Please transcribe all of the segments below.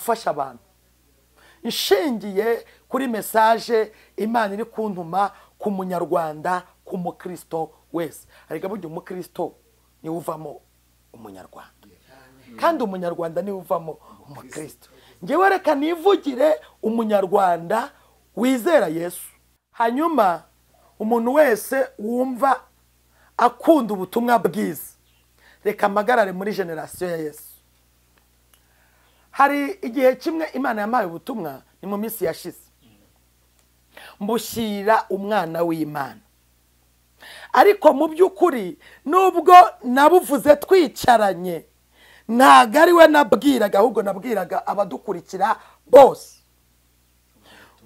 Gufasha abantu ishingiye kuri message Imana iri kuntuma ku munyarwanda, ku mukristo wese. Ariko burya umukristo ni uvamo umunyarwanda, kandi umunyarwanda ni uvamo umukristo. Ngewe reka nivugire umunyarwanda wizera Yesu. Hanyuma umuntu wese wumva akunda ubutumwa bwiza, reka amagarare muri generation ya Yesu. Hari igihe kimwe Imana yampaye ubutumwa, ni mu minsi yashize, mbushyira umwana w'Imana. Ariko mu by'ukuri nubwo nabuvuze twicaranye, ntago ari we nabwiraga, ahubwo nabwiraga abadukurikira bose.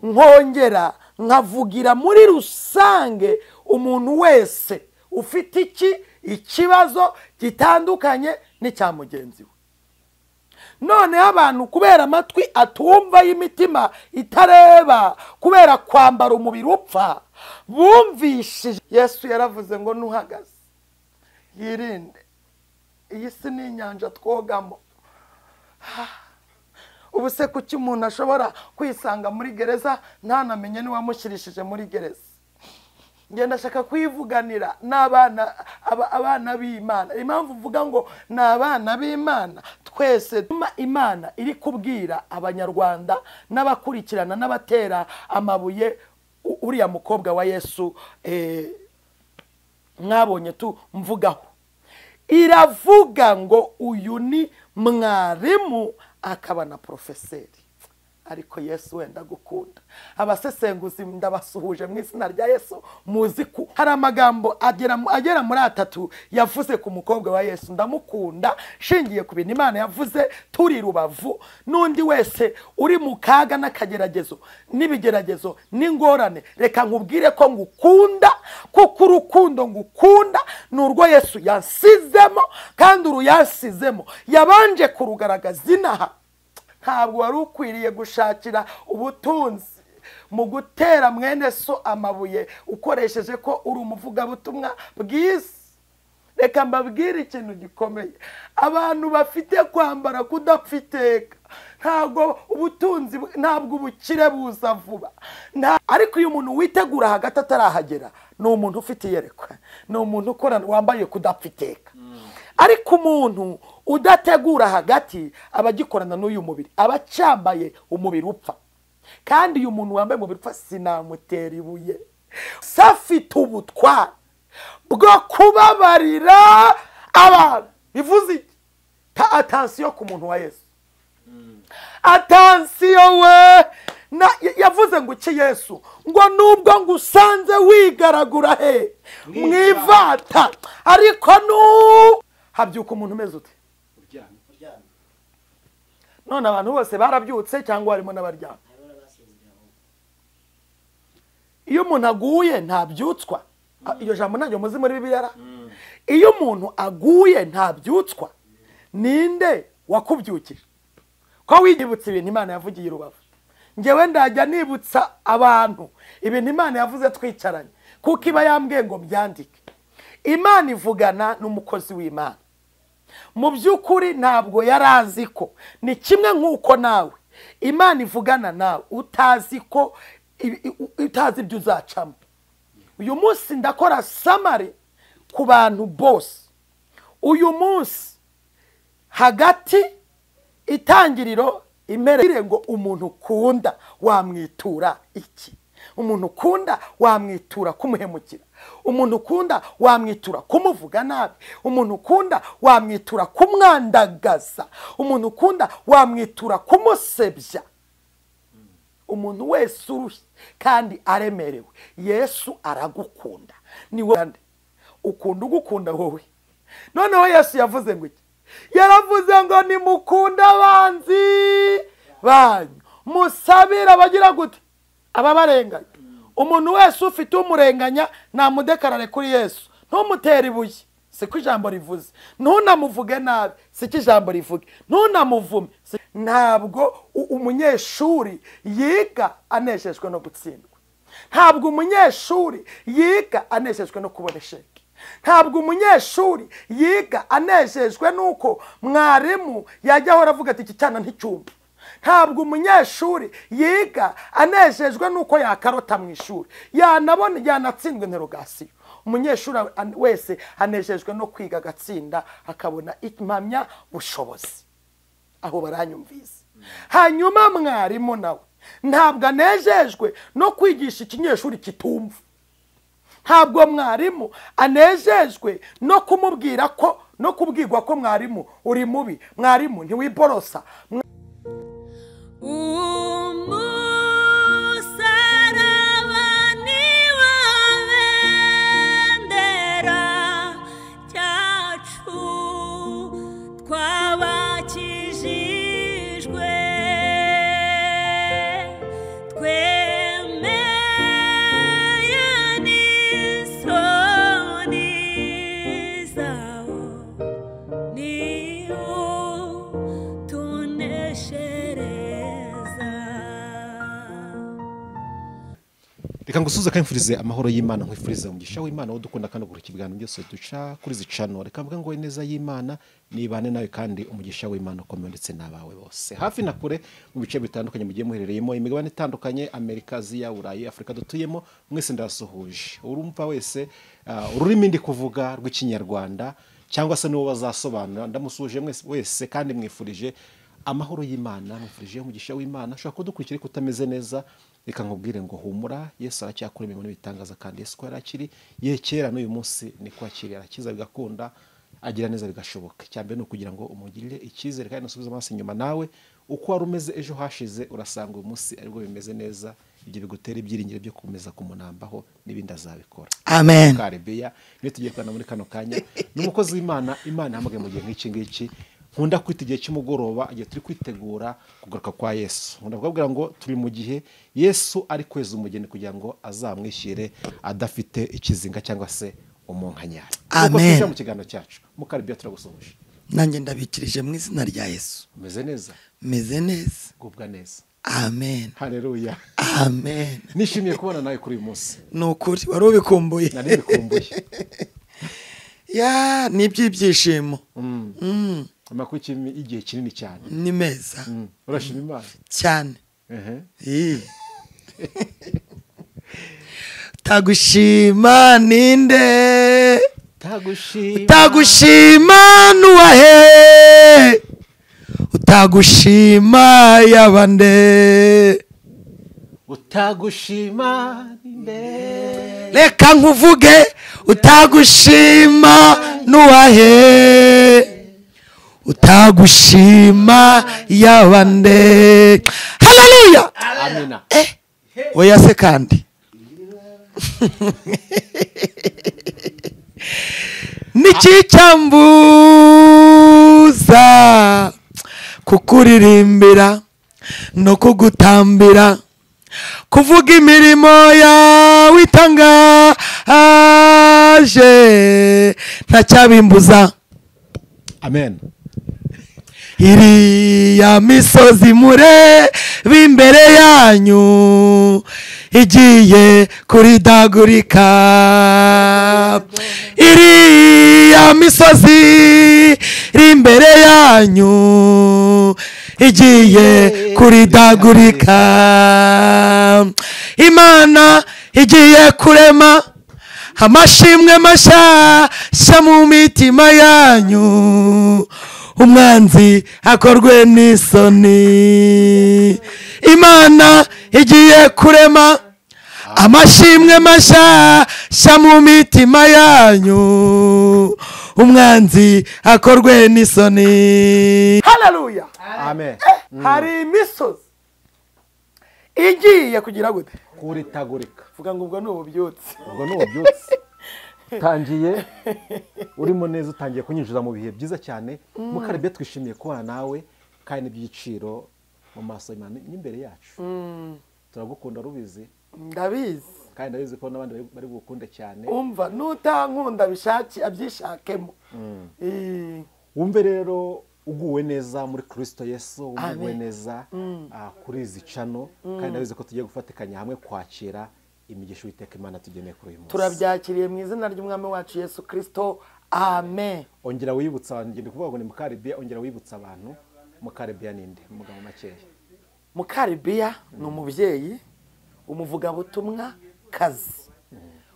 Nkongera nkavugira muri rusange umuntu wese ufite ikibazo gitandukanye n'icya mugenzi we. Noneho abantu kubera amatwi atumva y'imitima itareba, kubera kwambara umubiri upfa, bumvishije Yesu yaravuze ngo nuhagaze yirinde, iyi si ni inyanja twogamo. Ubu se kuki umuntu ashobora kwisanga muri gereza ntanamenye n'uwamushyirishije muri gereza? Ngenda ndashaka kwivuganira n'abana abana b'Imana. Impamvu uvuga ngo ni abana b'Imana, twese Imana iri kubwira abanyarwanda n'abakurikirana n'abatera amabuye uriya mukobwa wa Yesu mwabonye tu mvugaho, iravuga ngo uyu ni mwarimu akaba na profeseri. Ariko Yesu wenda gukunda. Abasesenguzi ndabasuhuje mu izina rya Yesu. Muzi ko hari amagambo agera muri atatu yavuze ku mukobwa wa Yesu. Ndamukunda shingiye ku bintu Imana yavuze turi Rubavu, n'undi wese uri mu kaga n'akageragezo n'ibigeragezo n'ingorane, reka nkubwire ko ngukunda, kuko urukundo ngukunda ni urwo Yesu yansizemo, kandi uruyansizemo yabanje kurugaragaza inaha. Ntabwo wari ukwiriye gushakira ubutunzi mu gutera mwene so amabuye ukoresheje ko uri umuvugabutumwa bwiza. Reka mbabwire ikintu gikomeye, abantu bafite kwambara kudapfa iteka, ntabwo ubutunzi, ntabwo ubukire buza vuba. Ariko uyu muntu witegura hagati atarahagera ni umuntu ufite iyerekwa, ni umuntu ukora wambaye kudapfa iteka. Ariko umuntu udategura hagati aba agikorana n'uyu mubiri, aba acyambaye umubiri upfa. Kandi uyu muntu wambaye umubiri upfa sinamutera ibuye, safite ubutware bwo kubabarira abantu. Bivuze iki? Ta attention ku muntu wa Yesu. Attention we yavuze ngo iki Yesu? Ngo nubwo ngusanze wigaragura he mwivata, ariko nu habyuka umuntu umeze ute? None abantu bose barabyutse cyangwa harimo n'abaryamye? Iyo umuntu aguye ntabyutswa. Iyo jambo ntabyo muzi muri Bibiliya. Iyo umuntu aguye ntabyutswa, ninde wakubyukije? Ko wibutse ibintu Imana yavugiye Rubavu? Ngewe ndajya nibutsa abantu ibintu Imana yavuze twicaranye, kuko iba yambwiye ngo byandike. Imana ivugana n'umukozi w'Imana. Mu by'ukuri ntabwo yarazi ko ni kimwe nk'uko nawe Imana ivugana nawe utazi ko utazi ibyo uzacamo. Uyu munsi ndakora summary ku bantu bose. Uyu munsi hagati itangiriro imere ngo umuntu ukunda wamwitura iki? Umuntu ukunda wamwitura kumuhemukira, umuntu ukunda wamwitura kumuvuga nabi, umuntu ukunda wamwitura kumwandagaza, umuntu ukunda wamwitura kumusebya. Umuntu wese urushye kandi aremerewe, Yesu aragukunda. Ni wowe ukunda ugukunda wowe. Noneho Yesu yavuze ngo iki? Yaravuze ngo nimukunda abanzi banyu, musabira abagira gute? Ababarenganya. Umuntu wese ufite umurenganya namudekarare kuri Yesu. Ntumutere ibuye, siko ijambo rivuze. Ntunamuvuge nabi, siko ijambo rivuge. Ntunamuvume. Ntabwo umunyeshuri yiga anejejwe no gutsindwa. Ntabwo umunyeshuri yiga anejejwe no kubona sheke. Ntabwo umunyeshuri yiga anejejwe nuko mwarimu yajya ahora avuga ati iki cyana nticyumva. Ntabwo umunyeshuri yiga anejejwe nuko yakarota mu ishuri, yanabona yanatsindwa interrogation. Umunyeshuri wese anejejwe no kwiga agatsinda akabona impamya bushobozi. Aho baranyumvise. Hanyuma mwarimu nawe ntabwo anejejwe no kwigisha ikinyeshuri kitumva. Ntabwo mwarimu anejejwe no kumubwira ko no kubwirwa ko mwarimu uri mubi, mwarimu ntiwiborosa. Reka ngusuze kandi mfurize amahoro y'Imana, nkwifurize umugisha w'Imana udukunda kandi ugura ikiganiro byose duca kuri zicano. Reka mvuge ngo ineza y'Imana nibane nawe kandi umugisha w'Imana ukomeye ndetse n'abawe bose hafi na kure mu bice bitandukanye mugiye muherereyemo imigabane itandukanye, Amerika, Aziya, Burayi, Afrika dutuyemo, mwese ndasuhuje. Urumva wese ururimi ndi kuvuga rw'ikinyarwanda cyangwa se n'uwo bazasobanura, ndamusuhuje mwese wese kandi mwifurije amahoro y'Imana, mwifurije umugisha w'Imana. Ushobora kudukurikira kutameze neza, reka nkubwire ngo humura, Yesu aracyakora imirimo n'ibitangaza kandi Yesu ko yarakiri ye kera n'uyu munsi niko akiri, arakiza bigakunda, agira neza bigashoboka. Icyambere ni ukugira ngo umugirire icyizere kandi usubize amaso inyuma nawe uko wari umeze ejo hashize, urasanga uyu munsi aribwo bimeze neza. Ibyo bigutera ibyiringiro byo gukomeza kumunambaho n'ibindi azabikora. Amen. Karebeya niyo tugiye kubana muri kano kanya n'umukozi w'Imana. Imana ihamagaye mu gihe nk'iki ngiki, nkunda kwita igihe cy'umugoroba, igihe turi kwitegura kugaruka kwa Yesu. Nkunda kubabwira ngo turi mu gihe Yesu ari kweza umugeni kugira ngo azamwishyire adafite ikizinga cyangwa se umunkanyari. Amen. Mu kiganiro cyacu Mukarebeya turagusuhuje. Nanjye ndabikirije mu izina rya Yesu. Meze neza. Meze neza. Gubwa neza. Amen. Haleluya. Amen. Nishimiye kubona nawe kuri uyu munsi. Ni ukuri wari ubikumbuye. Nari bikumbuye. Ya ni iby'ibyishimo. Amakuru igihe kinini cyane. Ni meza. Urashima Imana cyane. Tagushima ninde? Tagushima. Tagushima nuwahe? Utagushima yabande? Utagushima ninde? Reka nkuvuge, utagushima nuwahe? Utagushima yabande? Haleluya. Amina. Oya se kandi niki cyambuza kukuririmbira no kugutambira, kuvuga imirimo yawe itangaje ntacyabimbuza. Amen. Iriya misozi mureba imbere yanyu igiye kuridagurika. Iriya misozi iri imbere yanyu igiye kuridagurika. Imana igiye kurema amashimwe mashya mu mitima yanyu, umwanzi akorwe n'isoni. Imana igiye kurema amashimwe mashya mu mitima yanyu, umwanzi akorwe n'isoni. Haleluya. Amen. Hari imisozi igiye kugira gute? Kuritagurika. Vuga ngo ubwo ni ububyutse. Ubwo ni ububyutse. Utangiye urimo neza, utangiye kunyinjiza mu bihe byiza cyane. Mukarebeya twishimiye kubana nawe kandi n'ibyiciro mu maso y'Imana n'imbere yacu. Turagukunda rubizi. Ndabizi. Kandi ndabizi ko n'abandi bari bukunde cyane. Umva nutankunda bishaki abyishakemo. Wumve rero uguwe neza muri Kristo Yesu, uguwe neza kuri izi cano, kandi ndabizi ko tugiye gufatikanya hamwe kwakira imigisha Uwiteka Imana tugeneye kuri uyu munsi. Turabyakiriye mu izina ry'Umwami wacu Yesu Kristo. Amen. Ongera wibutsa abantu, ngende kuvuga ngo ni Mukarebeya, ongera wibutsa abantu Mukarebeya ninde mu magambo makeya. Mukaribiya ni umubyeyi, umuvugabutumwa kazi,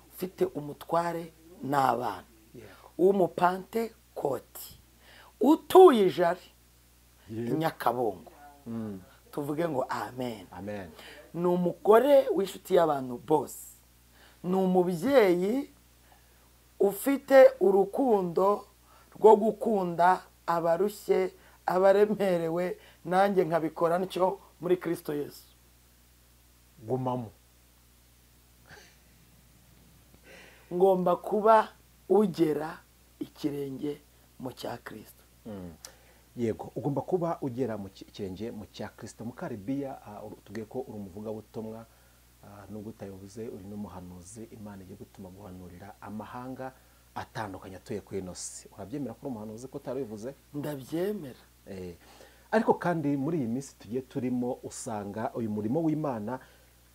ufite umutware n'abana, w'umupante koti, utuye Ijari Nyakabungo. Tuvuge ngo amen. Amen. Ni umugore w'inshuti y'abantu bose, ni umubyeyi ufite urukundo rwo gukunda abarushye, abaremerewe, nanjye nkabikora ntyo muri Kristo Yesu. Gumamo. Ngomba kuba ugera ikirenge mu cya Kristo. Yego, ugomba kuba ugera mu kirenge mu cya Kristo. Mukaribiya, tubwiye ko uri umuvugabutumwa, nubwo utabivuze uri n'umuhanuzi. Imana igiye gutuma guhanurira amahanga atandukanye atuye ku ino si. Urabyemera ko uri umuhanuzi ko utarabivuze? Ndabyemera. Ariko kandi muri iyi minsi tugiye turimo usanga uyu murimo w'Imana,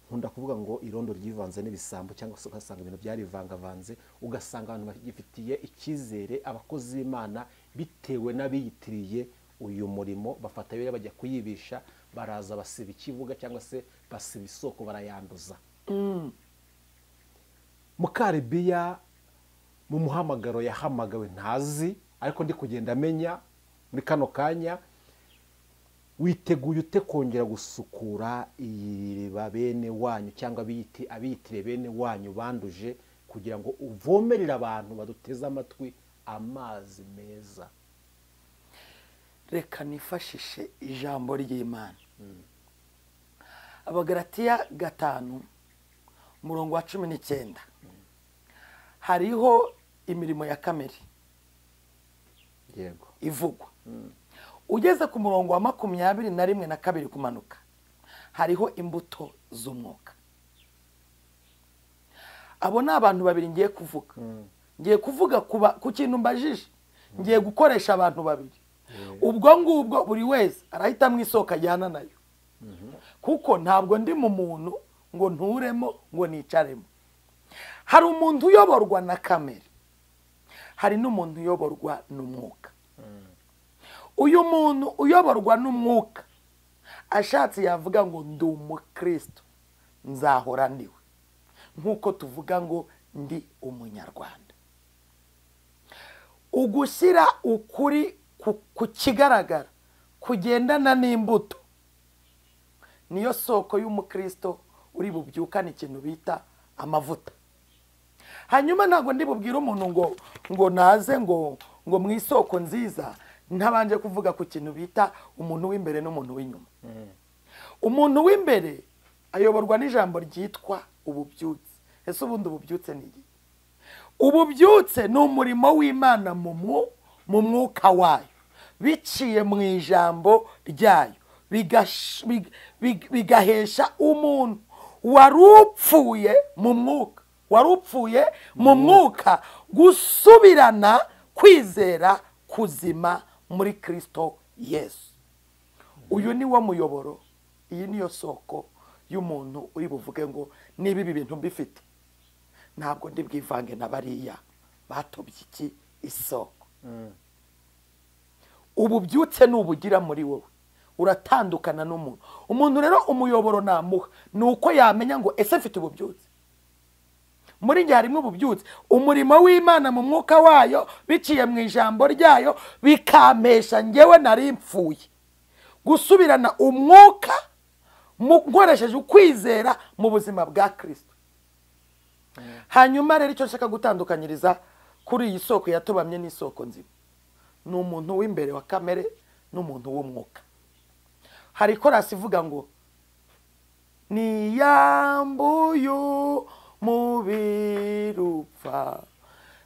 nkunda kuvuga ngo irondo ryivanze n'ibisambo, cyangwa se ugasanga ibintu byarivangavanze, ugasanga abantu bagifitiye icyizere abakozi b'Imana bitewe n'abiyitiriye uyu murimo, bafata biriya bajya kuyibisha, baraza basiba ikibuga cyangwa se basiba isoko barayanduza. Mukaribiya mu muhamagaro yahamagawe ntazi, ariko ndi kugenda amenya muri kano kanya, witeguye ute kongera gusukura iriba bene wanyu cyangwa abiyitire bene wanyu banduje, kugira ngo uvomerere abantu baduteze amatwi amazi meza? Reka nifashishe ijambo ry'Imana. Abagalatiya 5 umurongo wa 19, hariho imirimo ya kamere. Yego. Ivugwa. Ugeze ku murongo wa 21 na 2 kumanuka, hariho imbuto z'umwuka. Abo ni abantu babiri ngiye kuvuga. Ngiye kuvuga ku kintu mbajije, ngiye gukoresha abantu babiri. Ubwo ngubwo buri wese arahita mu isoko ajyana nayo, kuko ntabwo ndi mu muntu ngo nturemo ngo nicaremo. Hari umuntu uyoborwa na kamere, hari n'umuntu uyoborwa n'umwuka. Uyu muntu uyoborwa n'umwuka ashatse yavuga ngo ndi umukristo nzahora ndiwe, nkuko tuvuga ngo ndi umunyarwanda. Ugushyira ukuri ku kigaragara kugendana n'imbuto niyo soko y'umukristo uri bubyukane ikintu bita amavuta. Hanyuma ntabwo ndi bubwire umuntu ngo naze ngo mu isoko nziza ntabanje kuvuga ku kintu bita umuntu w'imbere n'umuntu w'inyuma. Umuntu w'imbere ayoborwa n'ijambo ryitwa ububyutse. Ese ubundi ububyutse ni iki? Ububyutse ni umurimo w'Imana mu mwuka wayo, biciye mu ijambo ryayo, bigahesha umuntu warupfuye mu mwuka, warupfuye mu mwuka gusubirana kwizera kuzima muri Kristo Yesu. Uyu ni wo muyoboro, iyi niyo soko y'umuntu uri buvuge ngo niba ibi bintu mbifite ntabwo ndi bwivange na bariya batobye iki isoko. Ububyutse nubugira muri wowe uratandukana n'umuntu. Umuntu rero umuyoboro namuha ni uko yamenya ngo ese mfite ububyutse, muri njye harimo ububyutse. Umurimo w'Imana mu mwuka wayo biciye mu ijambo ryayo bikampesha njyewe nari mpfuye gusubirana umwuka nkoresheje ukwizera mu buzima bwa Kristo. Hanyuma rero icyo nshaka gutandukanyiriza kuri iyi soko yatobamye n'isoko nzima ni umuntu w'imbere wa kamere n'umuntu w'umwuka. Hari korasi ivuga ngo niyambuyu mubiri upfa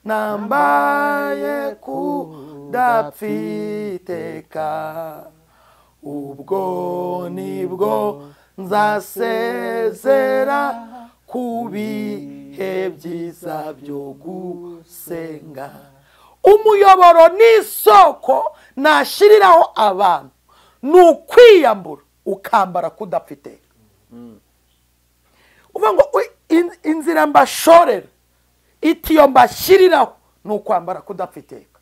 nambaye kudapfiteka, ubwo nibwo nzasezera ku bihe byiza byo gusenga. Umuyoboro n'isoko nashiriraho abantu ni ukwiyambura ukambara kudapfiteka. Uvuga ngo inzira mbashorera itiyo mbashyiriraho ni ukwambara kudapfiteka,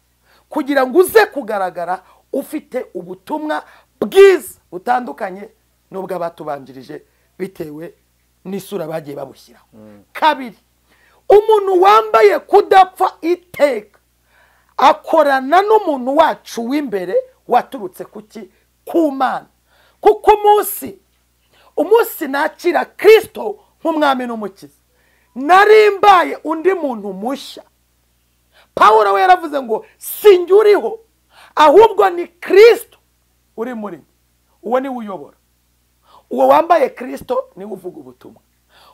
kugira ngo uze kugaragara ufite ubutumwa bwiza butandukanye Nubwo abatubanjirije bitewe n'isura bagiye babushyiraho. Kabiri, umuntu wambaye kudapfa iteka akorana n'umuntu wacu w'imbere waturutse kuki? Ku Mana. Kuko umunsi nakira Kristo nk'umwami n'umukiza, narimbaye undi muntu mushya. Pawulo we yaravuze ngo sinjye uriho, ahubwo ni Kristo uri muri. Uwo niwe uyobora. Uwo wambaye Kristo niwe uvuga ubutumwa.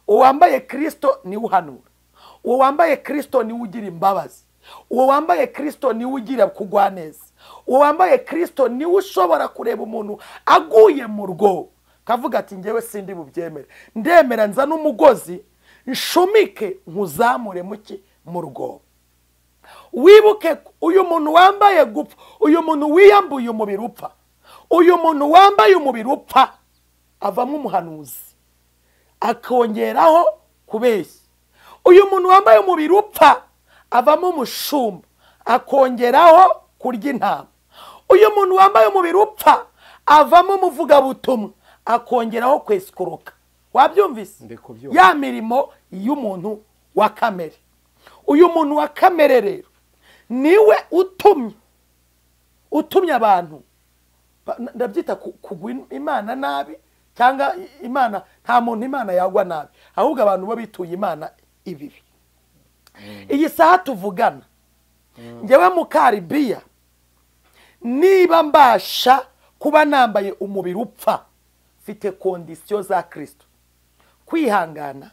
Uwo wambaye Kristo niwe uhanura. Uwo wambaye Kristo niwe ugira imbabazi. Uwo wambaye Kristo niwe ugira kugwa neza. Uwo wambaye Kristo niwe ushobora kureba umuntu aguye mu rwobo kavuga ati ngewe sindi bubyemere, ndemera nza n'umugozi nshumike nkuzamure muki mu rwobo. Wibuke uyu muntu wambaye gupfa, uyu muntu wiyambuye umubiri upfa, uyu muntu wambaye umubiri upfa avamo umuhanuzi akongeraho kubeshya. Uyu muntu wambaye umubiri upfa avamo umushumba akongeraho kurya intama. Uyu muntu wambaye umubiri upfa avamo umuvugabutumwa akongeraho kwesikoroka. Wabyumvise? Ya mirimo y'umuntu wa kamere. Uyu muntu wa kamere rero niwe utumye abantu, ndabyita kugwa Imana nabi, cyangwa Imana, nta muntu Imana yagwa nabi, ahubwo abantu bo bituye Imana ibibi. Iyi saha tuvugana, njyewe Mukaribiya, niba mbasha kuba nambaye umubiri upfa, mfite kondisiyo za Kristo: kwihangana,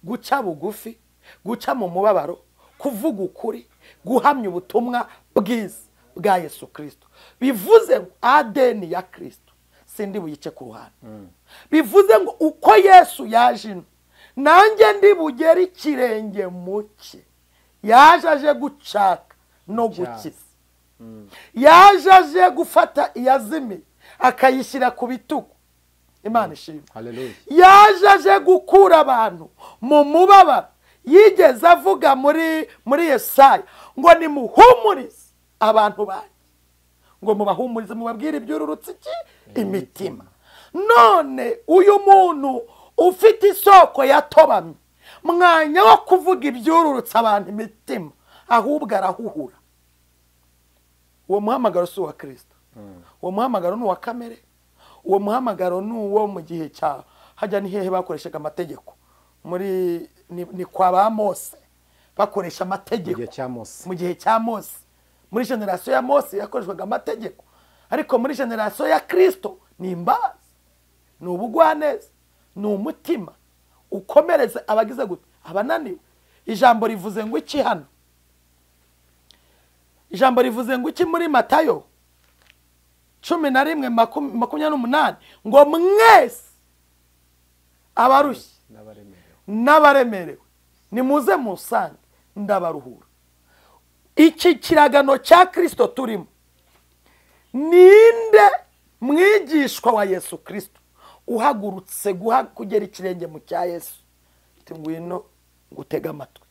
guca bugufi, guca mu mubabaro, kuvuga ukuri, guhamya ubutumwa bwiza bwa Yesu Kristo. Bivuze ngo ADN ya Kristo sindi buyice ku ruhande. Bivuze ngo uko Yesu yaje ino, nanjye ndi bugere ikirenge muke. Yaje aje gucaka no gukiza. Yaje aje gufata iyazimiye akayishyira ku bitugu. Imana ishimwe. Yaje aje gukura abantu mu mubabaro. Yigeze avuga muri Yesaya ngo nimuhumurize abantu banjye, ngo mubahumurize, mubabwire iby'ururutse iki imitima. None uyu muntu ufite isoko yatobamye, mwanya wo kuvuga iby'ururutse abantu imitima, ahubwo arahuhura. Uwo muhamagaro si uwa Kristo. Uwo muhamagaro ni uwa kamere. Uwo muhamagaro ni uwo mu gihe cya hajya ni hehe bakoreshaga amategeko, muri ni kwa ba Mose bakoresha amategeko mu gihe cya Mose. Muri generasiyo ya Mose yakoreshwaga amategeko, ariko muri generasiyo ya Kristo ni imbabazi, ni ubugwaneza, ni umutima ukomereza abagize gute, abananiwe. Ijambo rivuze ngo iki hano? Ijambo rivuze ngo iki muri Matayo 11:28 ngo mwese abarushye n'abaremerewe nimuze musange ndabaruhura. Iki kiragano cya Kristo turimo, ninde mwigishwa wa Yesu Kristo uhagurutse kugera ikirenge mu cya Yesu? Ati ngwino ngutega amatwi,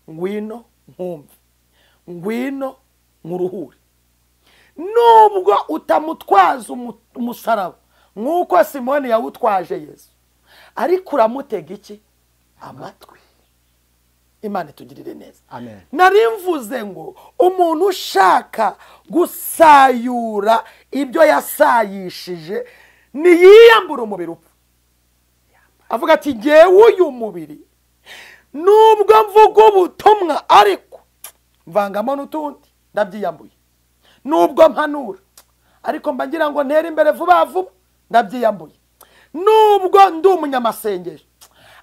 ngwino nkumve, ngwino nkuruhure. Nubwo utamutwaza umusaraba nk'uko Simoni yawutwaje Yesu, ariko uramutega iki? Amatwi. Imana itugirire neza. Amen. Nari mvuze ngo umuntu ushaka gusayura ibyo yasayishije niyiyambura umubiri upfa. Avuga ati ngewe uyu mubiri nubwo mvuga ubutumwa ariko mvangamo n'utundi ndabyiyambuye, nubwo mpanura ariko mba ngira ngo ntere imbere vuba vuba ndabyiyambuye, nubwo ndi umunyamasengesho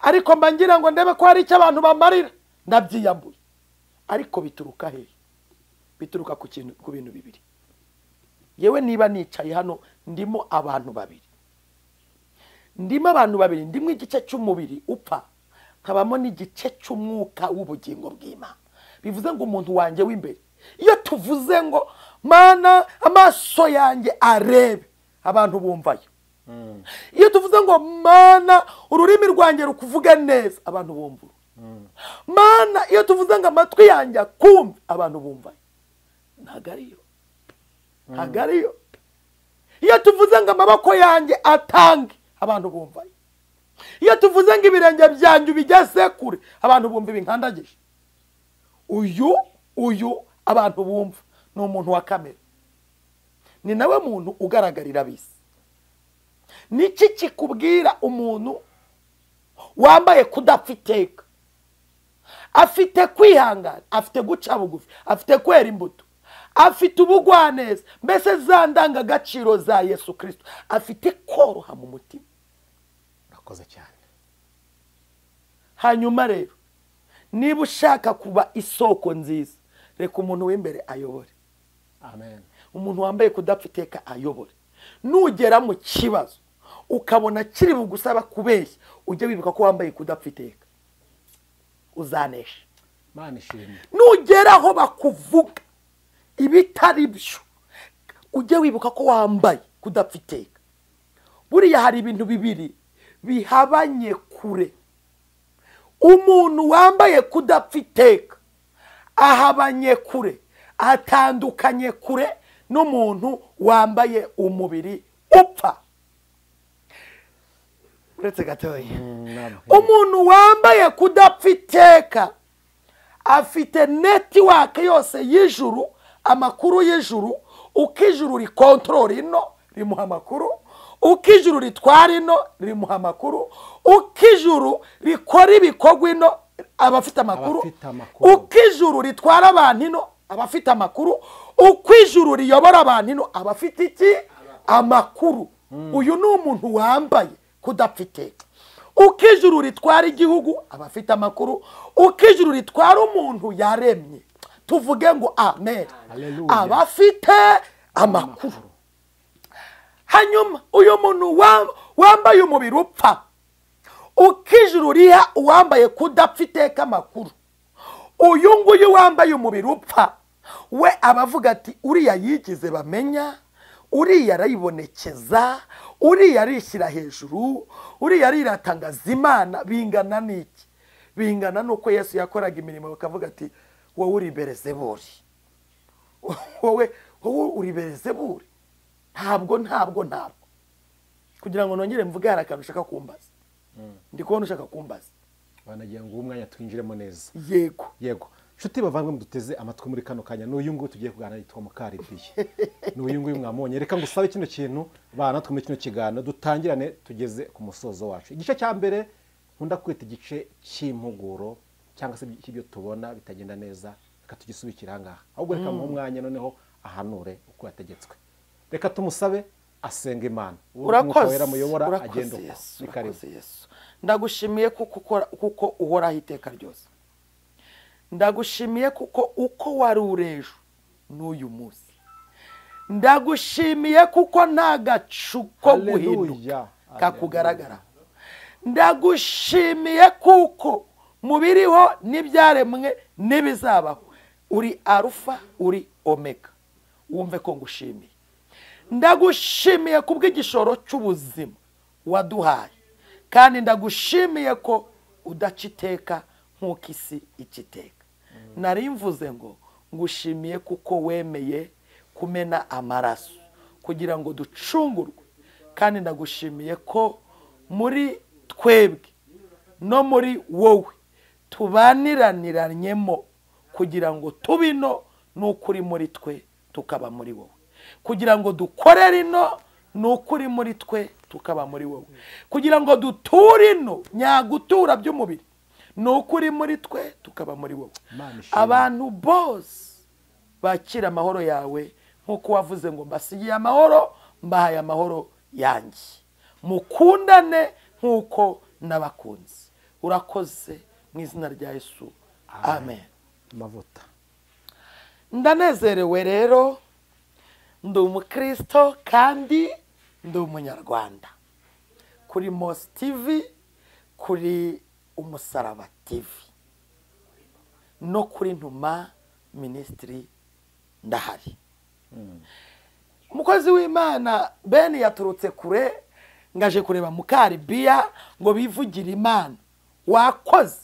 ariko mba ngira ngo ndebe ko hari icyo abantu bamarira ndabyiyambuye. Ariko bituruka hehe? Bituruka ku kintu, ku bintu bibiri. Yewe niba nicaye hano ndimo abantu babiri, ndimo abantu babiri, ndimo igice cy'umubiri upfa, nkabamo n'igice cy'umwuka w'ubugingo bw'Imana. Bivuze ngo umuntu wanjye w'imbere, iyo tuvuze ngo Mana amaso yanjye arebe, abantu bumvayo. Iyo tuvuze ngo Mana ururimi rwanjye rukuvuga neza, abantu bumva. Mana iyo tuvuze ngo amatwi yanjye akumve, abantu bumvayo. Ntabwo ariyo, ntabwo ariyo. Iyo tuvuze ngo amaboko yanjye atange, abantu bumva. Iyo tuvuze ngo ibirenge byanjye bigeze kure, abantu bumva ibinkandagije. Uyu abantu bumva ni umuntu wa kamere, ni nawe muntu ugaragarira abisi. Niki kikubwira umuntu wambaye kudapfa iteka, afite kwihangana, afite guca bugufi, afite kwera imbuto, afite ubugwaneza, mbese za ndangagaciro za Yesu Kristo, afite koroha mu mutima. Urakoze cyane. Hanyuma rero niba ushaka kuba isoko nziza, reka umuntu w'imbere ayobore. Amen. Umuntu wambaye kudapfa iteka ayobore. Nugera mu kibazo ukabona kiri bugusaba kubeshya, ujye wibuka ko wambaye kudapfa iteka, uzanesha. Imana ishimwe. Nugera aho bakuvuga ibitari byo, ujye wibuka ko wambaye kudapfa iteka. Buriya hari ibintu bibiri bihabanye kure. Umuntu wambaye kudapfa iteka ahabanye kure, atandukanye kure n'umuntu wambaye umubiri upfa. Uretse gatoya, umuntu wambaye kudapfa iteka afite netiwake yose y'ijuru, amakuru y'ijuru. Uko ijuru rikontorora ino rimuha amakuru, uko ijuru ritwara ino rimuha amakuru, uko ijuru rikora ibikorwa ino aba afite amakuru, uko ijuru ritwara abantu ino aba afite amakuru, uko ijuru riyobora abantu ino aba afite iki? Amakuru. Uyu ni umuntu wambaye kudapfa iteka. Uko ijuru ritwara igihugu aba afite amakuru, uko ijuru ritwara umuntu yaremye, tuvuge ngo amen, aba afite amakuru. Hanyuma uyu muntu wambaye umubiri upfa, uko ijuru riha uwambaye kudapfa iteka amakuru, uyu nguyu wambaye umubiri upfa we abavuga ati uriya yigize bamenya, uriya arayibonekeza, uriya arishyira hejuru, uriya ariratangaza Imana. Bingana n'iki? Bingana n'uko Yesu yakoraga imirimo bakavuga ati wowe uri Belezebuli, wowe uri Belezebuli. Ntabwo kugira ngo nongere mvuge hari akantu ushaka kumbaza. Ndi kubona ushaka kumbaza, banagira ngo umwanya twinjiremo neza. Yego yego. Nshuti bavandimwe muduteze amatwi muri kano kanya, n'uyu nguyu tugiye kuganira yitwa Mukaribiye. N'uyu nguyu mwamubonye. Reka ngusabe kino kintu bana natwe muri kino kiganiro dutangirane tugeze ku musozo wacu. Igice cya mbere nkunda kwita igice cy'impuguro cyangwa se cy'ibyo tubona bitagenda neza, reka tugisubikire aha ngaha. Ahubwo reka muhe umwanya noneho ahanure uko yategetswe. Reka tumusabe asenga Imana. Urakoze, urakoze Yesu. Ndagushimiye kuko uhoraho iteka ryose. Ndagushimiye kuko uko wari urejo n'uyu munsi. Ndagushimiye kuko nta gacu ko guhinduka kakugaragara. Ndagushimiye kuko mu biriho n'ibyaremwe n'ibizabaho uri Arufa, uri Omega. Wumve ko ngushimiye. Ndagushimiye kubw'igishoro cy'ubuzima waduhaye, kandi ndagushimiye ko udaca iteka nk'uko isi ica iteka. Nari mvuze ngo ngushimiye kuko wemeye kumena amaraso kugira ngo ducungurwe, kandi ndagushimiye ko muri twebwe no muri wowe tubaniraniranyemo kugira ngo tubino n'ukuri muri twe tukaba muri wowe, kugira ngo dukorere ino n'ukuri muri twe tukaba muri wowe, kugira ngo duture ino nyagutura by'umubiri n'ukuri muri twe tukaba muri wowe. Abantu bose bakira amahoro yawe nk'uko wavuze ngo mbasigiye amahoro, mbahaye amahoro yanjye, mukundane nk'uko nabakunze. Urakoze mu izina rya Yesu, amen. Amavuta. Ndanezerewe rero, ndi umukristo kandi ndi umunyarwanda. Kuri Mos TV, kuri Umusaraba TV no kuri Ntuma Ministry ndahari. Umukozi w'Imana Ben yaturutse kure ngaje kureba Mukaribiya ngo bivugire Imana. Wakoze.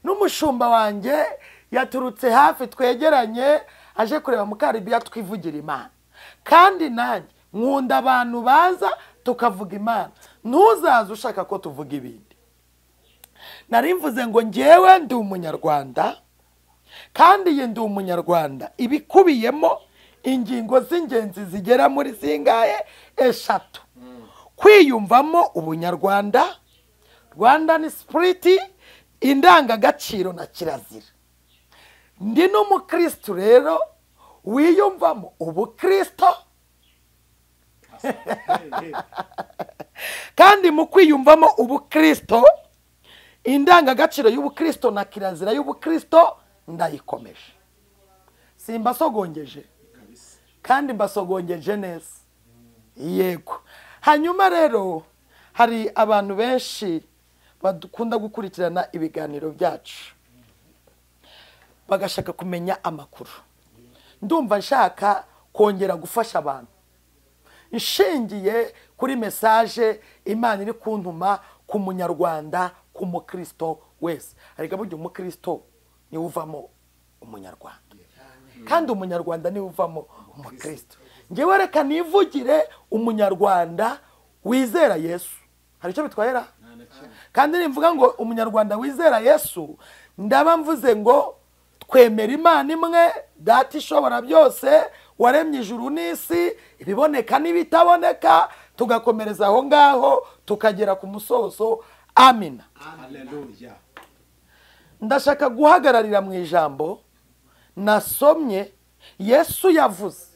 N'umushumba wanjye yaturutse hafi twegeranye aje kureba Mukaribiya twivugira Imana. Kandi nanjye nkunda abantu baza tukavuga Imana. Ntuzaze ushaka ko tuvuga ibindi. Nari mvuze ngo njyewe ndi umunyarwanda, kandi iyi ndi umunyarwanda ibikubiyemo ingingo z'ingenzi zigera muri zingahe? 3. Kwiyumvamo ubunyarwanda, Rwandan spirit, indangagaciro na kirazira. Ndi n'umukristo rero wiyumvamo ubukristo, kandi mu kwiyumvamo ubukristo, indangagaciro y'ubukristo na kirazira y'ubukristo ndayikomeje. Simbasogongeje kandi mbasogongeje neza. Yego. Hanyuma rero hari abantu benshi badukunda gukurikirana ibiganiro byacu bagashaka kumenya amakuru. Ndumva nshaka kongera gufasha abantu nshingiye kuri message Imana iri kuntuma ku munyarwanda, ku mukristo wese. Ariko burya umukristo ni uvamo umunyarwanda, kandi umunyarwanda ni uvamo umukristo. Ngewe reka nivugire umunyarwanda wizera Yesu. Hari icyo bitwahera? Kandi nimvuga ngo umunyarwanda wizera Yesu, ndaba mvuze ngo twemera Imana imwe, Data ishobora byose, waremye ijuru n'isi, ibiboneka n'ibitaboneka, tugakomereza aho ngaho tukagera ku musozo. Amina. Haleluya. Ndashaka guhagararira mu ijambo nasomye Yesu yavuze.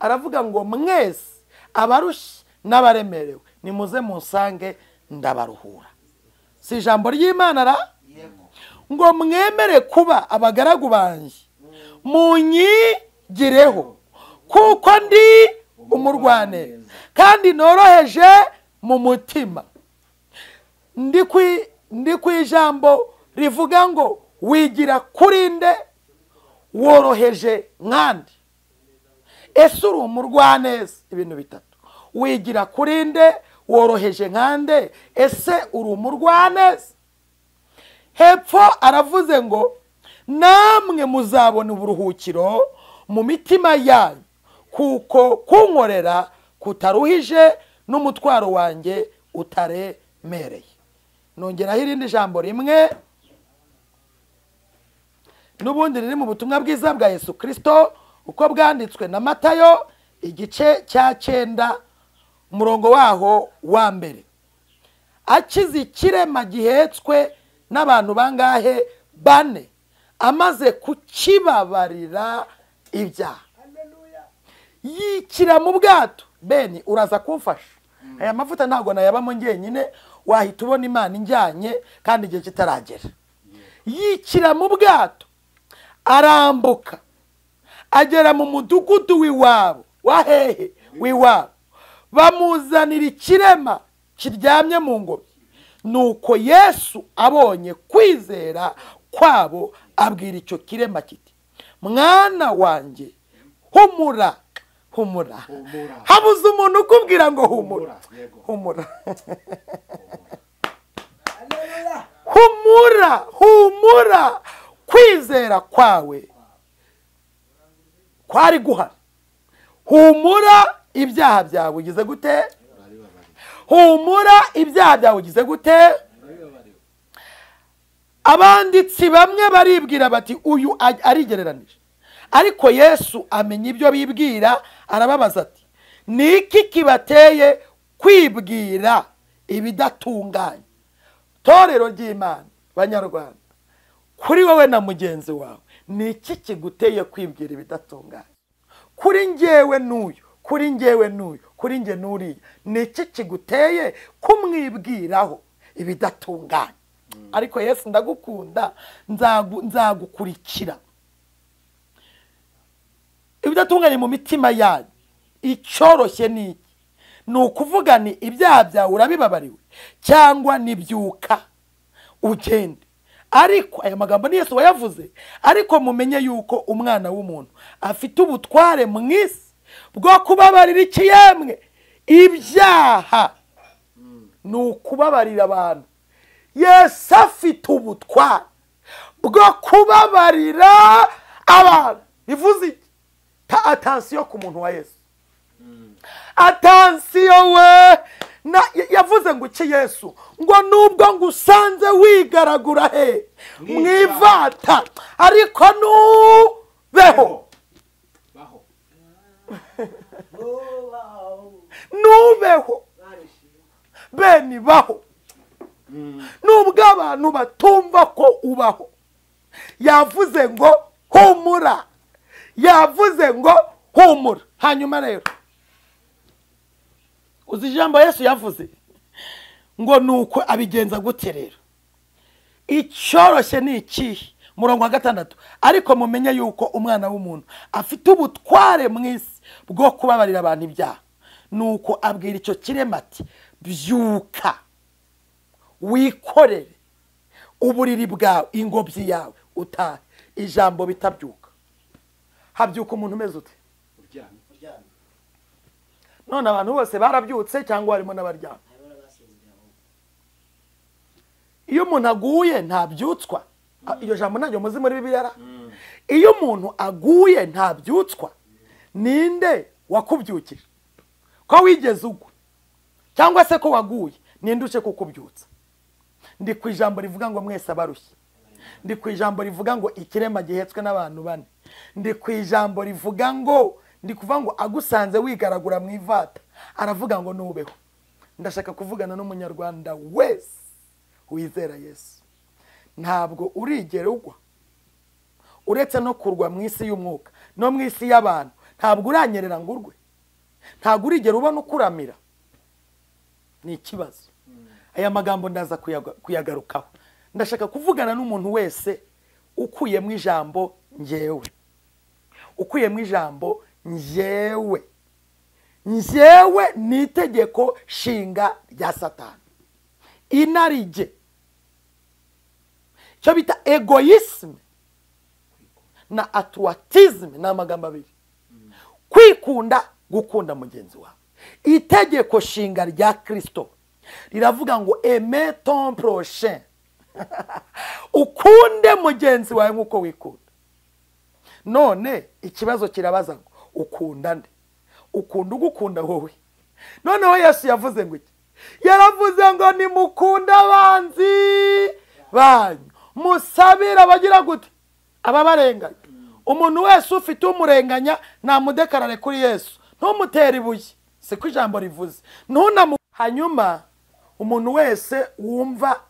Aravuga ngo mwese abarushye n'abaremerewe nimuze munsange ndabaruhura. Si ijambo ry'Imana ra? Ngo mwemere kuba abagaragu banjye, munyigireho, kuko ndi umurwaneza kandi noroheje mu mutima. Ndi ku ijambo rivuga ngo wigira kuri nde, woroheje nkandi. Ese uri umurwaneza? Ibintu bitatu. Wigira kuri nde, woroheje nkande, ese uri umurwaneza? Hepfo aravuze ngo namwe muzabona uburuhukiro mu mitima yanyu, kuko kunkorera kutaruhije n'umutwaro wanjye utaremereye. Nongeraho irindi jambo rimwe n'ubundi riri mu butumwa bwiza bwa Yesu Kristo uko bwanditswe na Matayo igice cya 9 umurongo waho wa 1. Akiza ikirema gihetswe n'abantu bangahe? 4, amaze kukibabarira ibyaha. Yikira mu bwato. Beni uraza kumfasha. Aya mavuta ntago nayabamo ngenyine, wahita ubona Imana injyanye kandi igihe kitaragera. Yikira mu bwato arambuka agera mu mudugudu w'iwabo. Wahehe? W'iwabo. Bamuzanira ikirema kiryamye mu ngobyi. Nuko Yesu abonye kwizera kwabo abwira icyo kirema kiti, mwana wanjye humura, humura. Habuze umuntu ukubwira ngo humura, humura, humura, humura. Kwizera kwawe kwari guhari. Humura ibyaha byawe ugize gute? Humura ibyaha byawe ugize gute? Abanditsi bamwe baribwira bati uyu arigereranije. Ariko Yesu amenya ibyo bibwira, arababaza ati niki kibateye kwibwira ibidatunganye? Torero ry'Imana banyarwanda, kuri wowe na mugenzi wawe niki kiguteye kwibwira ibidatunganye? Kuri njyewe n'uyu, kuri njyewe n'uyu, kuri nge n'uriya, niki kiguteye kumwibwiraho ibidatunganye? Ariko Yesu ndagukunda, nzagukurikira. Ibidatunganye mu mitima yanyu, icyoroshye ni iki? Ni ukuvuga ni ibyaha byawe urabibabariwe, cyangwa nibyuka ugende. Ariko aya magambo ni Yesu wayavuze. Ariko mumenye yuko umwana w'umuntu afite ubutware mu isi bwo kubabarira ikiyemwe ibyaha. Ni ukubabarira abantu. Yesu afite ubutware bwo kubabarira abantu. Bivuze iki? Ta atansiyo ku muntu wa Yesu. Atansiyo we, Yavuze ngo iki Yesu ngo nubwo ngusanze wigaragura he mwivata, ariko nubeho. Nubeho bene baho. Nubwo abantu batumva ko ubaho, yavuze ngo humura, yavuze ngo humura. Hanyuma rero uzi ijambo Yesu yavuze ngo nuko abigenza gute rero? Icyoroshye ni ikihe? Murongo wa 6, ariko mumenye yuko umwana w'umuntu afite ubutware mu isi bwo kubabarira abantu ibyaha. Nuko abwira icyo kirema ati byuka wikorere uburiri bwawe, ingobyi yawe, utahe. Ijambo bitabyuka, habyuka umuntu umeze ute? None abantu bose barabyutse cyangwa harimo n'abaryamye? Iyo umuntu aguye ntabyutswa. Iyo jambo ntabyo muzi muri Bibiliya. Iyo umuntu aguye ntabyutswa. Ninde wakubyukije? Ko wigeze ugwa cyangwa se ko waguye, ninde uje kukubyutsa? Ndi ku ijambo rivuga ngo mwese abarushye. Ndi ku ijambo rivuga ngo ikirema gihetswe n'abantu bane. Ndi ku ijambo rivuga ngo, ndi kuvuga ngo agusanze wigaragura mu ivata, aravuga ngo nubeho. Ndashaka kuvugana n'umunyarwanda wese wizera Yesu. Ntabwo urigera ugwa, uretse no kurwa mu isi y'umwuka no mu isi y'abantu. Ntabwo uranyerera ngo urwe, ntabwo urigera ubona ukuramira. Ni ikibazo. Aya magambo ndaza kuyagarukaho. Ndashaka kuvugana n'umuntu wese ukuyemo ijambo njyewe, ukuyemo ijambo njyewe. Njyewe ni itegeko shinga rya Satani, inarijye, icyo bita egoisme na atuatisme, ni amagambo abiri. Kwikunda, gukunda mugenzi wawe. Itegeko shinga rya Kristo riravuga ngo aime ton prochain, ukunde mugenzi wawe nkuko wikunda. None ikibazo kirabaza ngo ukunda nde? Ukunda ugukunda wowe. Noneho Yesu yavuze ngo iki? Yaravuze ngo nimukunda abanzi banyu, musabira abagira gute? Ababarenganya. Umuntu wese ufite umurenganya namudekarare kuri Yesu, ntumutere ibuye, siko ijambo rivuze. Hanyuma umuntu wese wumva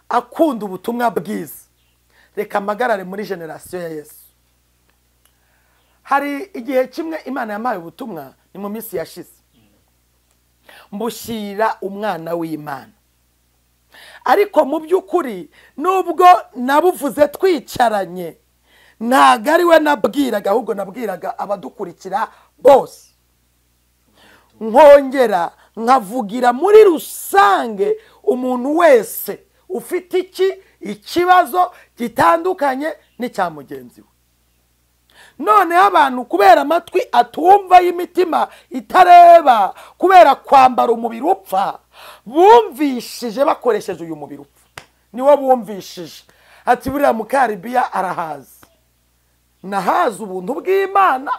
akunda ubutumwa bwiza, reka amagarare muri generasiyo ya Yesu. Hari igihe kimwe Imana yampaye ubutumwa, ni mu minsi yashize, mbushyira umwana w'Imana. Ariko mu by'ukuri nubwo nabuvuze twicaranye, ntabwo ari we nabwiraga, ahubwo nabwiraga abadukurikira bose. Nkongera nkavugira muri rusange umuntu wese ufite ikibazo gitandukanye n'icya mugenzi we. Noneho abantu kubera amatwi atumva y'imitima itareba, kubera kwambara umubiri upfa, bumvishije bakoresheje uyu mubiri upfa. Niwo bumvishije ati buriya mukaribiya arahazi, nahazi ubuntu bw'Imana,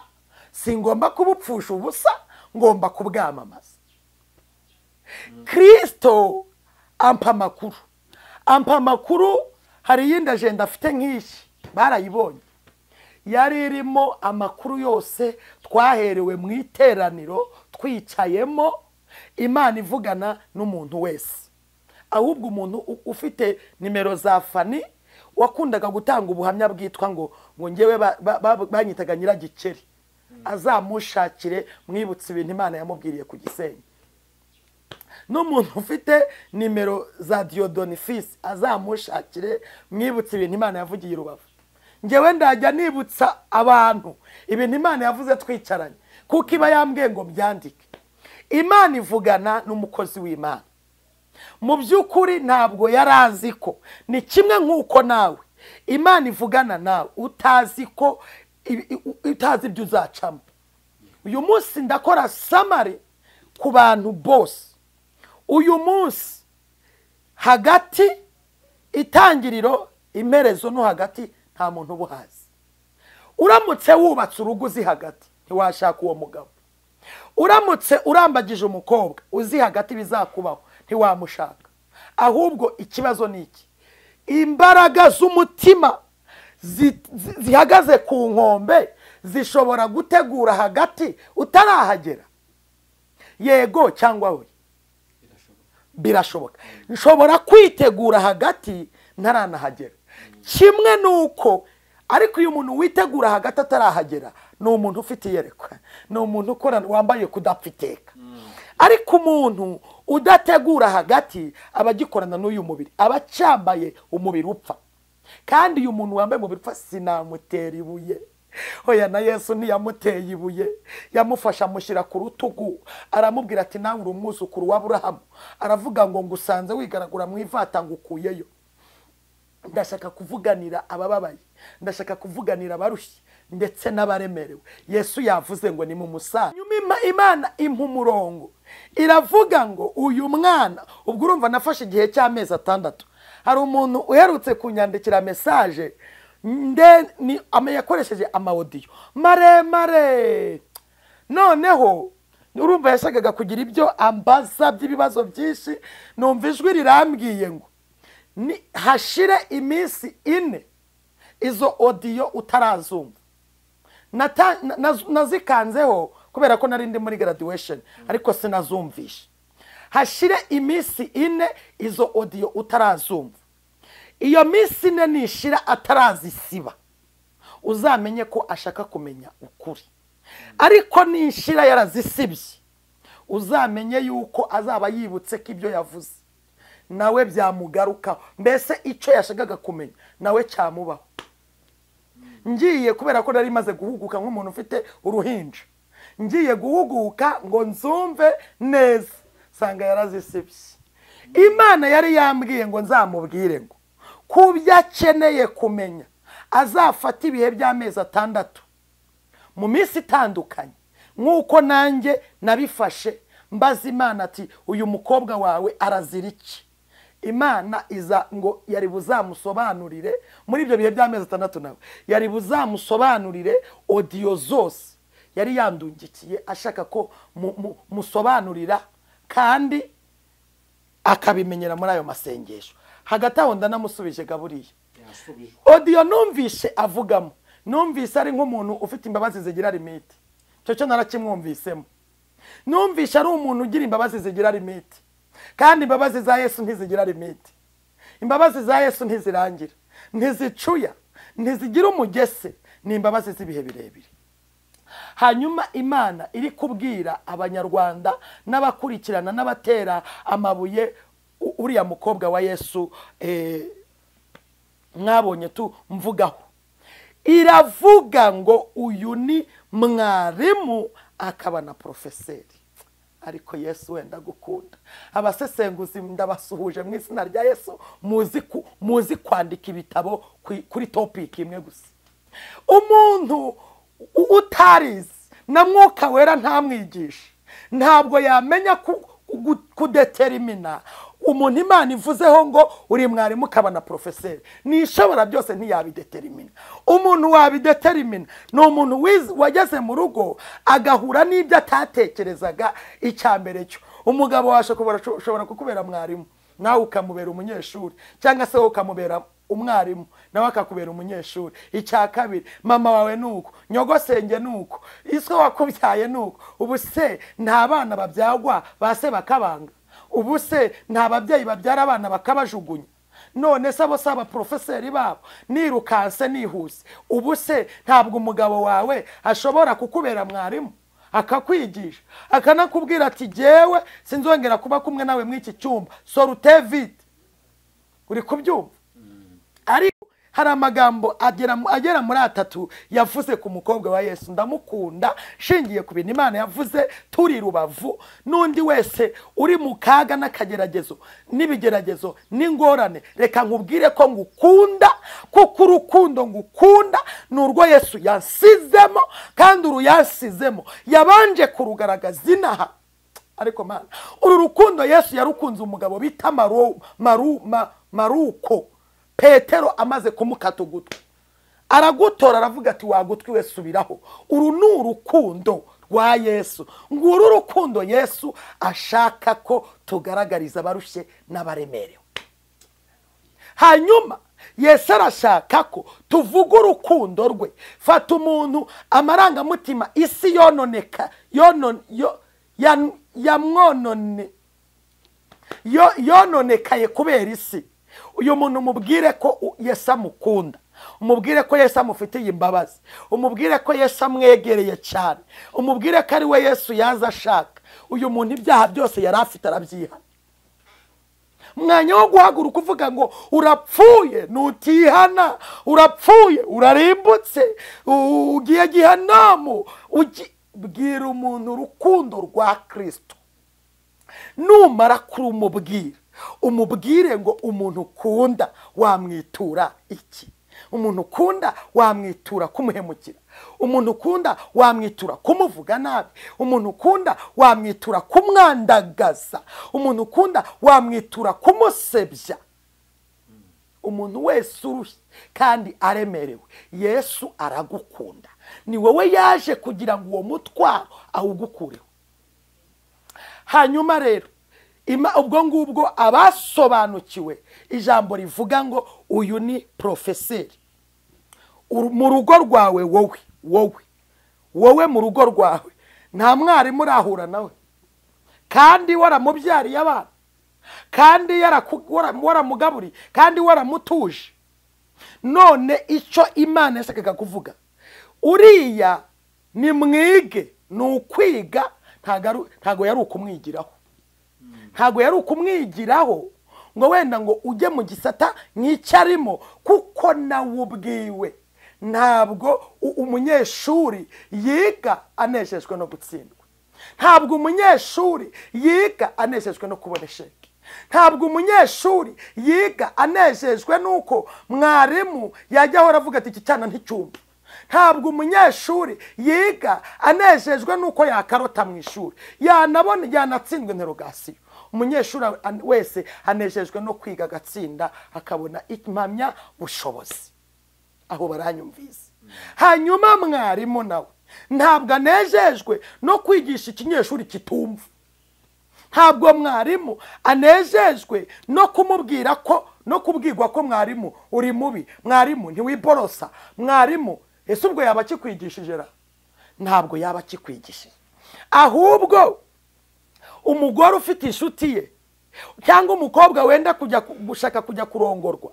singomba kubupfusha ubusa, ngomba kubwamamaza. Kristo ampa amakuru, ampa amakuru. Hari iyindi agenda afite nk'iyi, barayibonye, yari irimo amakuru yose twaherewe mu iteraniro twicayemo, Imana ivugana n'umuntu wese. Ahubwo umuntu ufite nimero za Fani wakundaga gutanga ubuhamya bwitwa ngo ngewe banyitaga Nyiragikeri, azamushakire mwibutse ibintu Imana yamubwiriye ku Gisenyi. N'umuntu ufite nimero za Diodonifisi azamushakire mwibutse ibintu Imana yavugiye i Rubavu. Ngewe ndajya nibutsa abantu ibintu Imana yavuze twicaranye, kuko iba yambwiye ngo byandike. Imana ivugana n'umukozi w'Imana. Mu by'ukuri ntabwo yarazi ko ni kimwe nk'uko nawe Imana ivugana nawe utazi ko utazi ibyo uzacamo. Uyu munsi ndakora samari ku bantu bose. Uyu munsi hagati itangiriro imperezo no hagati nta muntu ubuhazi. Uramutse wubatse urugo uzi hagati ntiwashaka uwo mugabo. Uramutse urambagije umukobwa uzi hagati bizakubaho ntiwamushaka. Ahubwo ikibazo ni iki: imbaraga z'umutima zihagaze ku nkombe zishobora gutegura hagati utarahagera. Yego cyangwa oya? Birashoboka. Nshobora kwitegura hagati ntaranahagera. Kimwe nuko ariko uyu muntu witegura hagati atarahagera ni umuntu ufite iyerekwa, ni umuntu ukora wambaye kudapfa iteka. Ariko umuntu udategura hagati aba agikorana n'uyu mubiri, aba acyambaye umubiri upfa. Kandi uyu muntu wambaye umubiri upfa sinamutera ibuye. Oya, na Yesu ntiyamuteye ibuye, yamufasha amushyira ku rutugu, aramubwira ati nawe uri umwuzukuru w'Aburahamu. Aravuga ngo ngusanze wigaragura mu ivata ngukuyeyo. Ndashaka kuvuganira abababaye, ndashaka kuvuganira abarushye ndetse n'abaremerewe. Yesu yavuze ngo ni mu musaza. Nyuma Imana impa umurongo, iravuga ngo uyu mwana, ubwo urumva nafashe igihe cy'amezi 6. Hari umuntu uherutse kunyandikira message ni yakoresheje amawodiyo maremare. Noneho urumva yashakaga kugira ibyo ambaza by'ibibazo byinshi, numva ijwi rirambwiye ngo ni hashire iminsi 4 izo audio utarazumva. Nazikanzeho kubera ko nari ndi muri graduation, ariko sinazumvisha. Hashire iminsi 4 izo audio utarazumva. Iyo minsi 4 nishira atarazisiba, uzamenye ko ashaka kumenya ukuri. Ariko nishira yarazisibye, uzamenye yuko azaba yibutse ko ibyo yavuze nawe byamugaruka. Mbese icyo yashakaga kumenya nawe cyamubaho. Ngiye kubera ko nari maze guhuguka nk'umuntu ufite uruhinja, ngiye guhuguka ngo nzumve neza, sanga yarazisibye. Imana yari yambwiye ngo nzamubwire ngo kubyo akeneye kumenya azafata ibihe by'amezi 6 mu minsi itandukanye, nk'uko nanjye nabifashe mbaza Imana ati uyu mukobwa wawe arazira iki? Imana iza ngo yari buzamusobanurire muri ibyo bihe by'amezi 6, nawe yari buzamusobanurire audio zose yari yandungikiye ashaka ko musobanurira, kandi akabimenyera muri ayo masengesho. Hagati aho ndanamusubije gaburiye audio numvishe avugamo, numvise ari nk'umuntu ufite imbabazi zigira limite. Cyo narakimwumvisemo. Numvishe ari umuntu ugira imbabazi zigira limite. Kandi imbabazi za Yesu ntizigira limite. Imbabazi za Yesu ntizirangira, ntizicuya, ntizigira umugese, ni imbabazi z'ibihe birebire. Hanyuma Imana iri kubwira abanyarwanda n'abakurikirana n'abatera amabuye uriya mukobwa wa Yesu mwabonye tu mvugaho, iravuga ngo uyu ni mwarimu akaba na profeseri. Ariko Yesu wenda gukunda. Abasesenguzi ndabasuhuje mu izina rya Yesu, muzi kwandika ibitabo kuri topic imwe gusa. Umuntu utarize na Mwuka Wera ntamwigisha, ntabwo yamenya kudetermina umuntu Imana ivuzeho ngo uri mwarimu ukaba na profeseri. Nishobora byose ntiyabidetermina. Umuntu wabidetermina ni umuntu wageze mu rugo agahura n'ibyo atatekerezaga. Icyambere cyo umugabo washobora kukubera mwarimu nawe ukamubera umunyeshuri, cyangwa se wowe ukamubera umwarimu nawe akakubera umunyeshuri. Icya kabiri, mama wawe nuko, nyogosenge nuko, iswe wakubyaye nuko. Ubu se nta bana babyagwa base bakabanga? Ubu se nta babyeyi babyara abana bakabajugunya? None se abo saba profeseri babo nirukanse nihuse? Ubu se ntabwo umugabo wawe ashobora kukubera mwarimu akakwigisha akanakubwira ati jewe sinzongera kuba kumwe nawe mw'iki cyumba, sorute vite? Uri kubyumva? Ariko hari amagambo agera muri 3 yavuze ku mukobwa wa Yesu. Ndamukunda shingiye ku bintu Imana yavuze turi Rubavu, n'undi wese uri mu kaga n'akageragezo n'ibigeragezo n'ingorane, reka nkubwire ko ngukunda, kuko urukundo ngukunda ni urwo Yesu yansizemo, kandi uru yansizemo yabanje kurugaragaza inaha. Ariko Mana, uru rukundo Yesu yarukunze umugabo bita Maruko. Petero amaze kumukata ugutwi aragutora, aravuga ati wagutwi we subiraho. Uru ni urukundo rwa Yesu, nguru urukundo Yesu ashaka ko tugaragariza abarushye n'abaremerewe. Hanyuma Yesu arashaka ko tuvuga urukundo rwe. Fata umuntu amarangamutima isi yononeka yononekaye kubera isi. Uyu muntu umubwire ko Yesu amukunda, umubwire ko Yesu amufitiye imbabazi, umubwire ko Yesu amwegereye cyane, umubwire ko ari we Yesu yaza ashaka. Uyu muntu ibyaha byose yari afite arabyihana. Mwanya wo guhaguruka uvuga ngo urapfuye nutihana, urapfuye urarimbutse, ugiye gihanamu, bwira umuntu urukundo rwa Kristo. Numara kurumubwira, umubwire ngo umuntu ukunda wamwitura iki? Umuntu ukunda wamwitura kumuhemukira, umuntu ukunda wamwitura kumuvuga nabi, umuntu ukunda wamwitura kumwandagaza, umuntu ukunda wamwitura kumusebya. Umuntu wese urushye kandi aremerewe, Yesu aragukunda. Ni wowe yaje kugira ngo uwo mutwaro awugukureho. Hanyuma rero ubwo ngubwo abasobanukiwe ijambo rivuga ngo uyu ni profeseri. Mu rugo rwawe wowe wowe wowe mu rugo rwawe nta mwarimu urahura nawe, kandi waramubyariye abana, kandi waramugaburiye, kandi waramutuje. None icyo Imana yashakaga kuvuga, uriya ni mwige, ni ukwiga, ntago yari ukumwigiraho. Ntago yari ukumwigiraho ngo wenda ngo ujye mu gisata nk'icyarimo, kuko nawe ubwiwe ntabwo umunyeshuri yiga anejejwe no gutsindwa, ntabwo umunyeshuri yiga anejejwe no kubona sheke, ntabwo umunyeshuri yiga anejejwe nuko mwarimu yajya ahora avuga ati iki cyana nticyumva, ntabwo umunyeshuri yiga anejejwe nuko yakarota mu ishuri, yanabona yanatsindwa interogasiyo. Umunyeshuri wese anejejwe no kwiga agatsinda akabona impamya bushobozi. Aho baranyumvise. Hanyuma mwarimu nawe ntabwo anejejwe no kwigisha ikinyeshuri kitumva, ntabwo mwarimu anejejwe no kumubwira ko no kubwirwa ko mwarimu uri mubi, mwarimu ntiwiborosa, mwarimu ese ubwo yaba akikwigishije ra? Ntabwo yaba akikwigishije. Ahubwo umugore ufite inshuti ye cyangwa umukobwa wenda kujya gushaka kujya kurongorwa,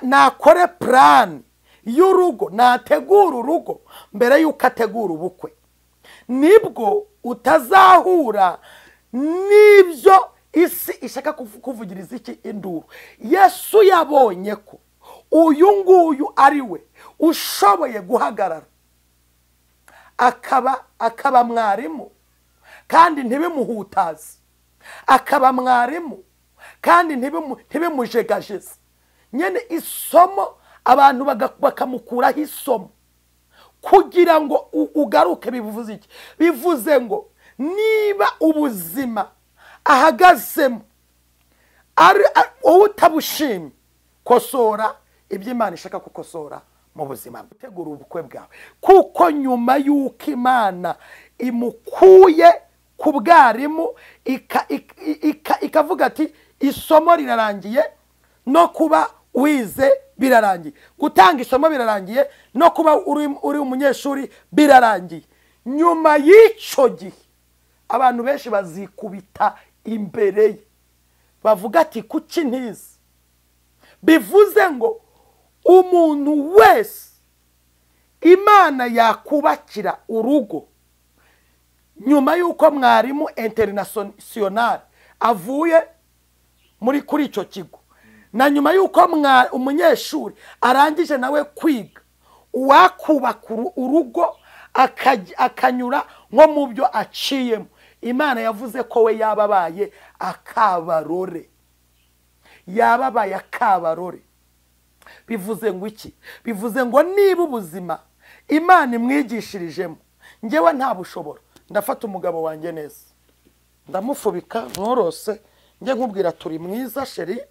nakore plan y'urugo, nategura urugo mbere y'uko ategura ubukwe, nibwo utazahura n'ibyo isi ishaka kuvugiriza iki induru. Yesu yabonye ko uyu nguyu ari we ushoboye guhagarara akaba mwarimu kandi ntibimuhutaze, akaba mwarimu kandi ntibimujegajeze. Nyene isomo abantu bakamukuraho isomo kugira ngo ugaruke. Bivuze iki? Bivuze ngo niba ubuzima ahagazemo ari wowe utabushimye, kosora ibyo Imana ishaka gukosora mu buzima, tegura ubukwe bwawe, kuko nyuma y'uko Imana imukuye ku bwarimu ikavuga ati isomo rirarangiye, no kuba wize birarangiye, gutanga isomo birarangiye, no kuba uri umunyeshuri birarangiye. Nyuma y'icyo gihe abantu benshi bazikubita imbere ye bavuga ati kuki ntize? Bivuze ngo umuntu wese Imana yakubakira urugo nyuma y'uko mwarimu international avuye muri kuri icyo kigo, na nyuma y'uko umunyeshuri arangije nawe kwiga, uwakubaka urugo akanyura nko mu byo aciyemo, Imana yavuze ko we yababaye akabarore, yababaye akabarore. Bivuze ngo iki? Bivuze ngo niba ubuzima Imana imwigishirijemo, njyewe nta bushobora, ndafata umugabo wanjye neza, ndamufubika nkorose, njye nkubwira turi mwiza sheri,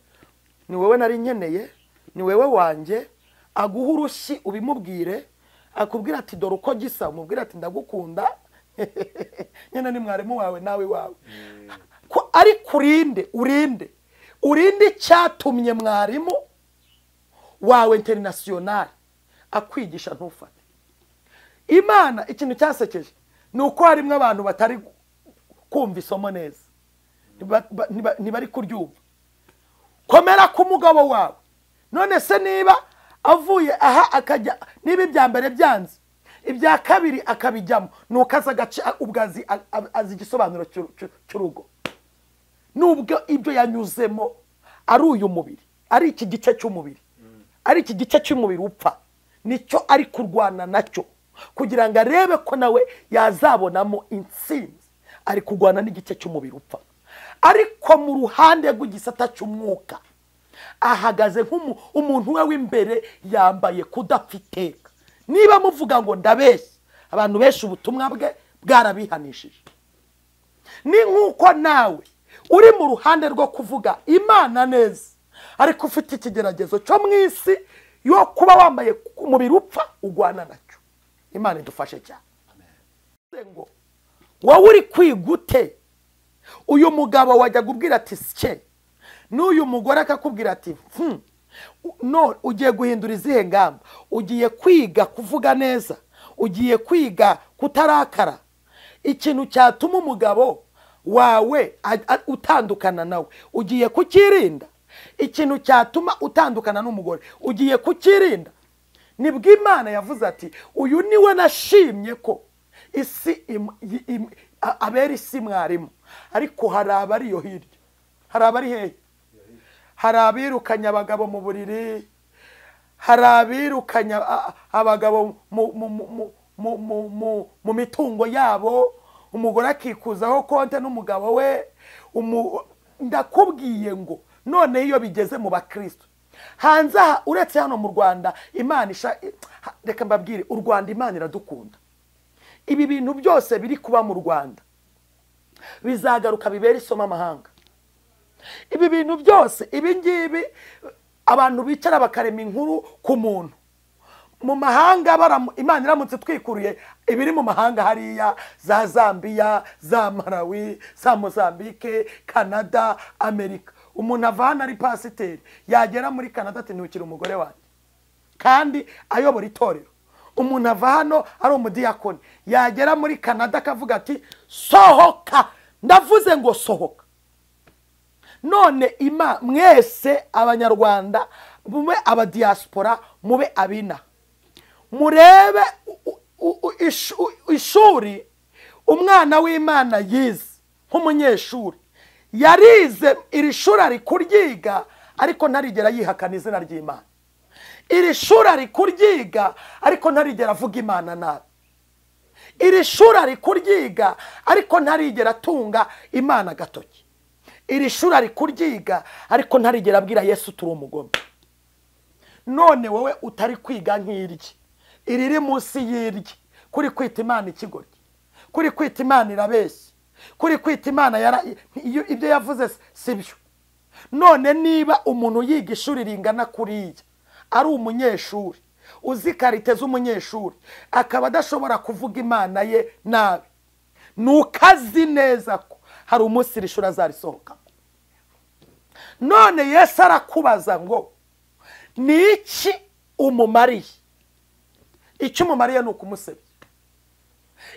ni wowe nari nkeneye, ni wewe wanjye, aguha urushyi ubimubwire, akubwira ati dore uko gisa, umubwira ati ndagukunda. Nyine ni mwarimu wawe nawe wawe. Ko ari kurinde, urinde. Urinde icyatumye mwarimu wawe international akwigisha ntufate. Imana ikintu cyasekeje ni uko harimo abantu batari kumva isomo neza. Ntibari kuryumva. Komera ku mugabo wawe. None se niba avuye aha akajya, niba ibya mbere byanze, ibya kabiri akabijyamo, nuko aza agace ubwazi azi igisobanuro cy'urugo. Nubwo ibyo yanyuzemo ari uyu mubiri, ari iki gice cy'umubiri, ari iki gice cy'umubiri upfa, nicyo ari kurwana nacyo kugira ngo arebe ko nawe yazabonamo intsinzi. Ari kurwana n'igice cy'umubiri upfa, ariko mu ruhande rw'igisata cy'umwuka ahagaze nk'umuntu we w'imbere yambaye kudapfa iteka. Niba muvuga ngo ndabeshya, abantu benshi ubutumwa bwe bwarabihanishije. Ni nk'uko nawe uri mu ruhande rwo kuvuga Imana neza, ariko ufite ikigeragezo cyo mu isi yo kuba wambaye umubiri upfa ugwana nacyo. Imana idufashe cyane. Ngo wowe uri kwigute, uyu mugabo wajya kubwira ati sike, n'uyu mugore akakubwira ati no, ugiye guhindura izihe ngamba? Ugiye kwiga kuvuga neza, ugiye kwiga kutarakara. Ikintu cyatuma umugabo wawe utandukana nawe ugiye kukirinda. Ikintu cyatuma utandukana n'umugore ugiye kukirinda. Nibwo Imana yavuze ati uyu niwe nashimye ko isi abera isi mwarimu. Ariko hari abari yo hirya, hari abari hehe, hari abirukanya abagabo mu buriri, hari abirukanya abagabo mu mitungo yabo, umugore akikuzaho konte n'umugabo we. Ndakubwiye ngo none iyo bigeze mu bakristo hanze aha, uretse hano mu Rwanda, Imana reka mbabwire, u Rwanda Imana iradukunda. Ibi bintu byose biri kuba mu Rwanda bizagaruka bibera isomo amahanga. Ibi bintu byose, ibi ngibi abantu bicara bakarema inkuru ku muntu mu mahanga, Imana iramutse twikuruye ibiri mu mahanga hariya za Zambia, za Malawi, za Mozambique, Canada, Amerika. Umuntu avana ari pasiteri yagera muri Canada ati ntukiri umugore wanjye, kandi ayobora itorero. Umuntu ava hano ari umudiyakoni yagera muri Canada akavuga ati sohoka. Ndavuze ngo sohoka. None ima mwese abanyarwanda mube abadiaspora, mube abina, murebe ishuri umwana w'Imana yize nk'umunyeshuri. Yarize iri shuri ari kuryiga, ariko ntarigera yihakana izina ry'Imana. Iri shuri ari kuryiga, ariko ntarigera avuga Imana nabi. Iri shuri ari kuryiga, ariko ntarigera atunga Imana gatoki. Iri shuri ari kuryiga, ariko ntarigera abwira Yesu turi umugome. None wowe utari kwiga nk'iryi, iriri munsi y'iryi, kuri kwita Imana ikigoryi, kuri kwita Imana irabeshya, kuri kwita Imana ibyo yavuze sibyo. None niba umuntu yiga ishuri ringana kuriya, ari umunyeshuri uzi karite z'umunyeshuri, akaba adashobora kuvuga Imana ye nabi, nukazi neza ko hari umunsi iri shuri azarisohoka. None Yesu arakubaza ngo ni iki umumariye? Icyo umumariye ni ukumusebya,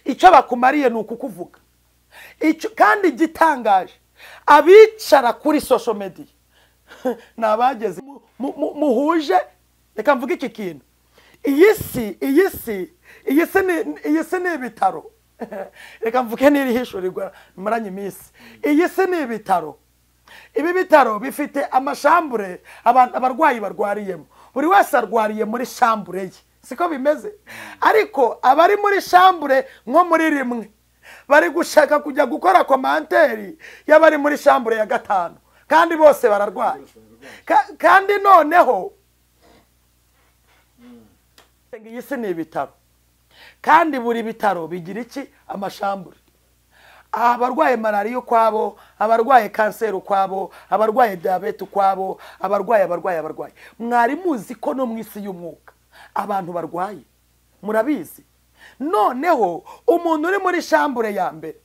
icyo bakumariye ni ukukuvuga. Kandi igitangaje, abicara kuri social media ni abageze muhuje. Reka mvuge iki kintu, iyi si ni ibitaro. Reka mvuge n'irihishurirwa maranye iminsi. Iyi si ni ibitaro. Ibi bitaro bifite amashambure abarwayi barwariyemo. Buri wese arwariye muri shambure ye, siko bimeze? Ariko abari muri shambure nko muri rimwe bari gushaka kujya gukora komanteri y'abari muri shambure ya 5, kandi bose bararwaye. Kandi noneho iyi si ni ibitaro, kandi buri bitaro bigira iki? Amashambure. Abarwaye malariya ukwabo, abarwaye kanseri ukwabo, abarwaye diyabete ukwabo, abarwaye. Mwari muzi ko no mu isi y'umwuka abantu barwaye? Murabizi. Noneho umuntu uri muri shambure ya mbere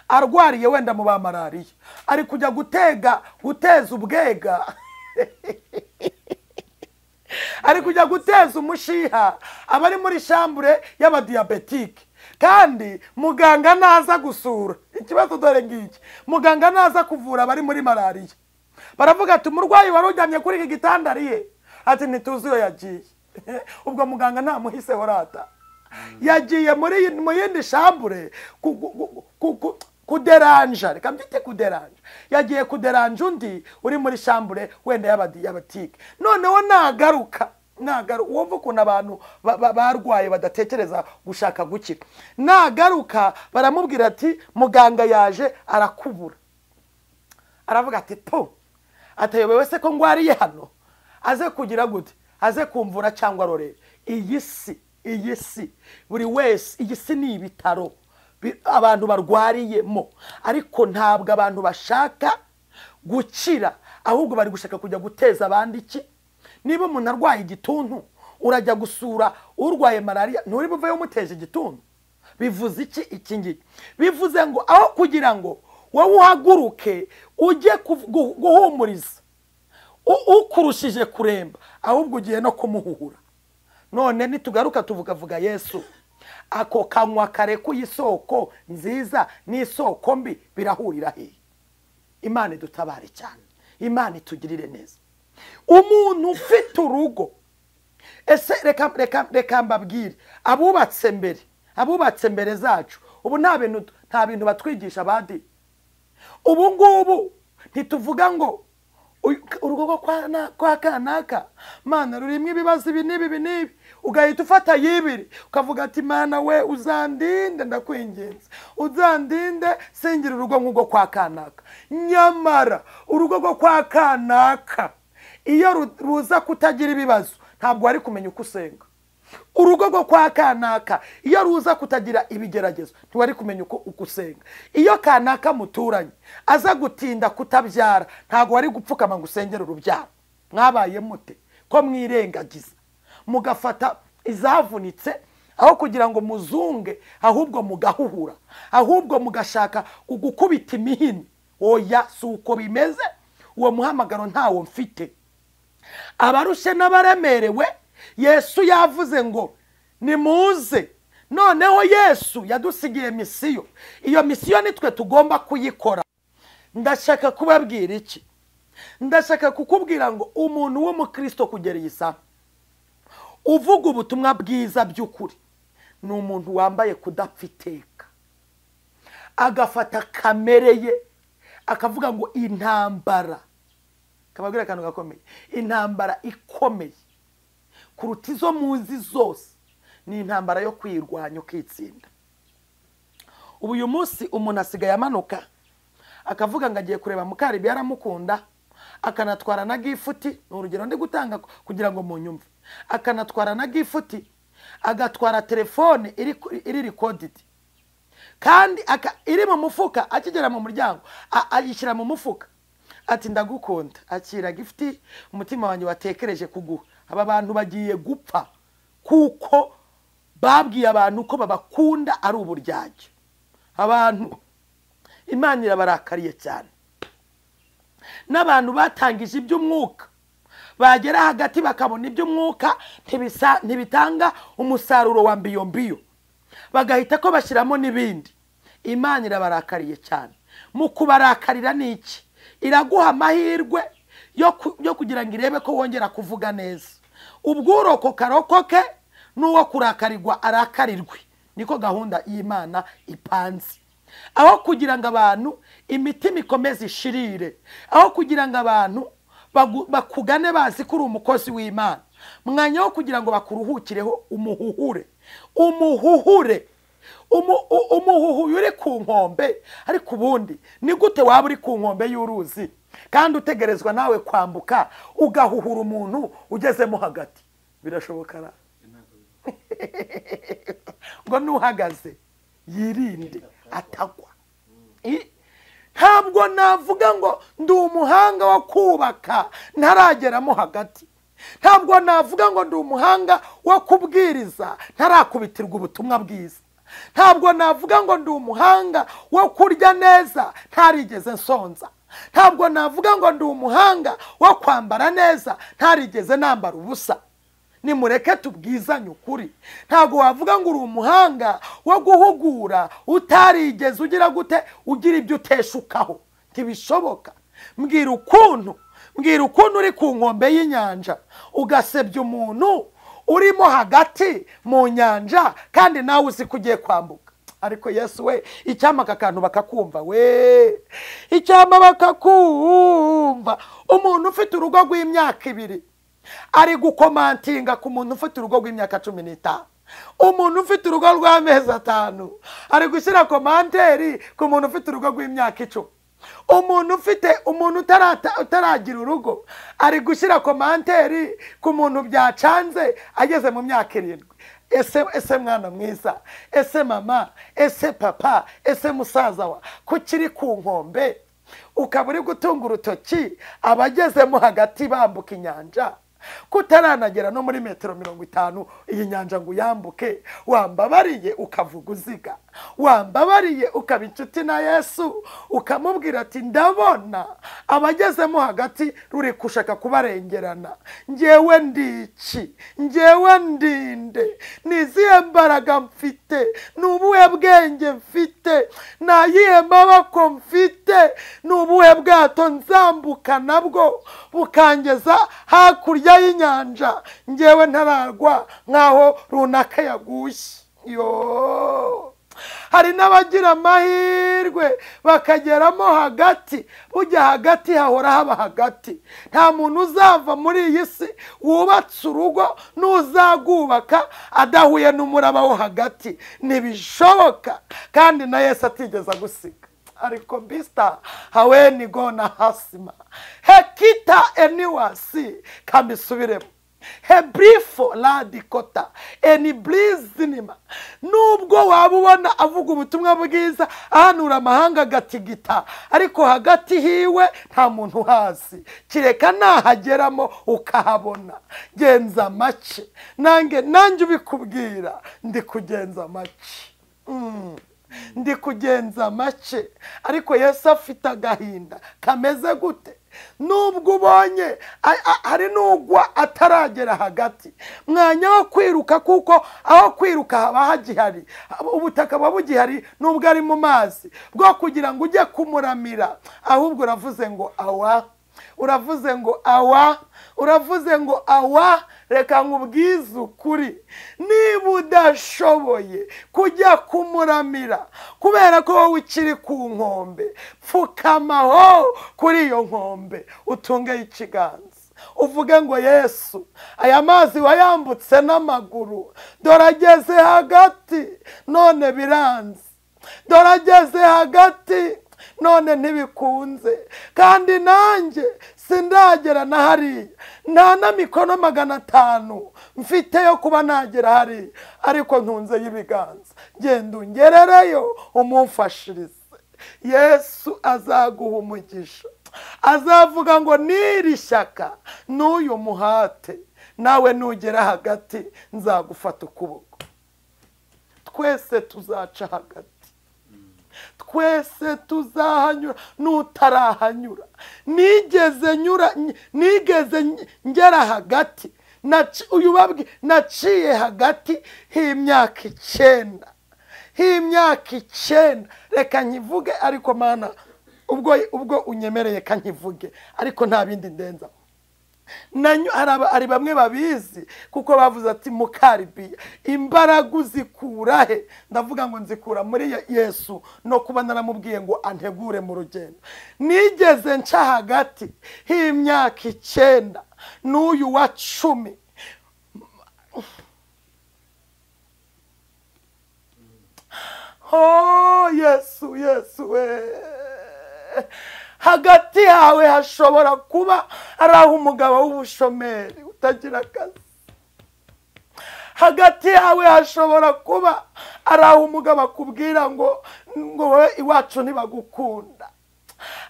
arwariye wenda mu ba malariya, ari kujya guteza ubwega, ari kujya guteza umushiha abari muri shambure y'abadiyabetike. Kandi muganga naza gusura ikibazo dore ngiki, muganga naza kuvura abari muri malariya, baravuga ati umurwayi wari uryamye kuri iki gitanda ariye, ati ntituzi iyo yagiye. Ubwo muganga ntamuhiseho rata, yagiye mu yindi shambure kuderanja, reka mbyite kuderanja, yagiye kuderanja undi uri muri shambure wenda y'abadiyabetike. Noneho nagaruka, wumva ukuntu abantu barwaye badatekereza gushaka gukira, nagaruka baramubwira ati muganga yaje arakubura. Aravuga ati po, atayobewe se ko ngwariye hano, aze kugira gute, aze kumvura cyangwa arorere. Iyi si buri wese, iyi si ni ibitaro abantu barwariyemo, ariko ntabwo abantu bashaka gukira, ahubwo bari gushaka kujya guteza abandi iki. Niba umuntu arwaye igituntu, urajya gusura urwaye malariya, nturi buveyo umuteje igituntu. Bivuze iki iki ngiki? Bivuze ngo aho kugira ngo wowe uhaguruke ujye guhumuriza ukurushije kuremba, ahubwo ugiye no kumuhuhura. None nitugaruka tuvugavuga Yesu, ako kanywa karekuye isoko nziza n'isoko mbi birahurira hehe? Imana idutabare cyane, Imana itugirire neza. Umuntu ufite urugo, ese reka mbabwire, abubatse mbere zacu, ubu nta bintu batwigisha abandi. Ubu ngubu ntituvuga ngo urugo kwa kanaka mana rurimo ibibazo ibi n'ibi n'ibi, ugahita ufata yibiri ukavuga ati mana we uzandinde, ndakwinginze uzandinde singira urugo nk'urwo kwa kanaka. Nyamara urugo rwo kwa kanaka iyo ruza kutagira ibibazo ntabwo wari kumenya uko usenga. Urugo rwo kwa kanaka iyo ruza kutagira ibigeragezo ntiwari kumenya uko usenga. Iyo kanaka muturanye aza gutinda kutabyara ntabwo wari gupfukama ngo usengere urubyaro. Mwabaye mute ko mwirengagiza mugafata izavunitse aho kugira ngo muzunge, ahubwo mugahuhura, ahubwo mugashaka kugukubita imihini. Oya, si uko bimeze. Uwo muhamagaro ntawo mfite. Abarushe n'abaremerewe Yesu yavuze ngo nimuze. Noneho Yesu yadusigiye misiyo, iyo misiyo nitwe tugomba kuyikora. Ndashaka kubabwira iki? Ndashaka kukubwira ngo umuntu w'umukristo kugera iyi saha uvuga ubutumwa bwiza by'ukuri ni umuntu wambaye kudapfa iteka, agafata kamere ye akavuga ngo intambara, kababwira akantu gakomeye, intambara ikomeye kuruta izo muzi zose ni intambara yo kwirwanya ukitsinda. Ubu uyu munsi umuntu asigaye amanuka akavuga ngo agiye kureba mukaribi yaramukunda, akanatwara na gifuti, ni urugero ndi gutanga kugira ngo munyumve, akanatwara na gifuti, agatwara telefone iri recorded, kandi iri mu mufuka, akigera mu muryango ayishyira mu mufuka ati ndagukunda, akira gifuti, umutima wanjye watekereje kuguha. Aba bantu bagiye gupfa kuko babwiye abantu ko babakunda ari uburyarya. Abantu Imana irabarakariye cyane. N'abantu batangije iby'umwuka bagera hagati bakabona iby'umwuka ntibitanga umusaruro wa mbiyo mbiyo, bagahita ko bashyiramo n'ibindi. Imana irabarakariye cyane. Mu kubarakarira ni iki? Iraguha amahirwe yo kugira ngo irebe ko wongera kuvuga neza. Ubwurokoka rokoke n'uwo kurakarirwa arakarirwe. Niko gahunda y'Imana ipanze. Aho kugira ngo abantu imitima ikomeze ishirire, aho kugira ngo abantu bakugane bazi ko uri umukozi w'Imana, mwanya wo kugira ngo bakuruhukireho umuhuhure, umuhuhure, umuhuhuye uri ku nkombe. Ariko ubundi ni gute waba uri ku nkombe y'uruzi kandi utegerezwa nawe kwambuka ugahuhura umuntu ugezemo hagati? Birashoboka ra? Ngo nuhagaze yirinde atagwa. Ntabwo navuga ngo ndi umuhanga wo kubaka ntarageramo hagati. Ntabwo navuga ngo ndi umuhanga wo kubwiriza ntarakubitirwa ubutumwa bwiza. Ntabwo navuga ngo ndi umuhanga wo kurya neza ntarigeze nsonza. Ntabwo navuga ngo ndi umuhanga wo kwambara neza ntarigeze nambara ubusa. Nimureke tubwizanye ukuri. Ntabwo wavuga ngo uri umuhanga wo guhugura utarigeze ugira gute, ugira ibyo uteshukaho. Ntibishoboka. Mbwira ukuntu uri ku nkombe y'inyanja ugasebya umuntu urimo hagati mu nyanja kandi nawe uzi ko ugiye kwambuka. Ariko Yesu we, icyampa aka kantu bakakumva we, icyampa bakakumva. Umuntu ufite urugo rw'imyaka 2 ari gukomantinga ku muntu ufite urugo rw'imyaka 15. Umuntu ufite urugo rw'amezi 5 ari gushyira komanteri ku muntu ufite urugo rw'imyaka 10. Umuntu ufite umuntu utaragira urugo ari gushyira komanteri ku muntu byacanze ageze mu myaka 7. Ese mwana mwiza, ese mama, ese papa, ese musaza wa, kukiri ku nkombe ukaba uri gutunga urutoki abagezemo hagati bambuka inyanja, kutaranagera no muri metero 50 iyi nyanja ngo uyambuke, wambabariye ukavuga uziga, wambabariye ukaba inshuti na Yesu, ukamubwira ati ndabona abagezemo hagati ruri kushaka kubarengerana, njyewe ndiki, njyewe ndinde, nizihe mbaraga mfite, nubuhe bwenge mfite, nayihe maboko mfite, nubuhe bwato nzambuka nabwo bukangeza hakurya y'inyanja, njyewe ntaragwa nkaho runaka yaguye. Yo, hari n'abagira amahirwe bakageramo hagati. Ujya hagati hahora haba hagati. Nta muntu uzava muri iyi si wubatse urugo n'uzagubaka adahuye n'umuraba wo hagati. Ntibishoboka. Kandi na Yesu atigeze agusiga. Ariko bista haweni gona hasima hekita eniwasi kamisubiremo hebrifo ladikota eniblizinima. Nubwo waba ubona avuga ubutumwa bwiza ahanura amahanga agatigita, ariko hagati hiwe nta muntu uhazi, kireka nahageramo ukahabona. Genza make, nanjye ubikubwira ndi kugenza make. Ndi kugenza make. Ariko Yesu afite agahinda kameze gute? Nubwo ubonye hari nugwa ataragera hagati, mwanya wo kwiruka, kuko aho kwiruka haba hagihari, ubutaka buba bugihari nubwo ari mu mazi, bwo kugira ngo ujye kumuramira, ahubwo uravuze ngo awa, uravuze ngo awa, uravuze ngo awa. Reka nkubwize ukuri, niba udashoboye kujya kumuramira kubera ko wowe ukiri ku nkombe, pfukamaho kuri iyo nkombe utunge ikiganza uvuge ngo Yesu, aya mazi wayambutse n'amaguru, dore ageze hagati none biranze, dore ageze hagati none ntibikunze, kandi nanjye sindagera na hariya, nta na mikono 500 mfite yo kuba nagera hariya, ariko ntunze y'ibiganza, genda ungerereyo umumfashirize. Yesu azaguha umugisha, azavuga ngo niri shyaka n'uyu muhate, nawe nugera hagati nzagufata ukuboko. Twese tuzaca hagati, twese tuzahanyura, n'utarahanyura. Nigeze ngera hagati, naciye hagati h'imyaka 9, h'imyaka 9. Reka nkivuge, ariko mana ubwo unyemereye kankivuge, ariko nta bindi ndenza. Hari bamwe babizi kuko bavuze ati mukaribiya imbaraga uzikura he? Ndavuga ngo nzikura muri Yesu no kuba naramubwiye ngo antegure mu rugendo. Nigeze nca hagati h'imyaka 9 n'uyu wa 10. Oh Yesu, Yesu we, hagati yawe hashobora kuba ari aho umugabo w'ubushomeri utagira akazi. Hagati yawe hashobora kuba ari aho umugabo akubwira ngo wowe iwacu ntibagukunda.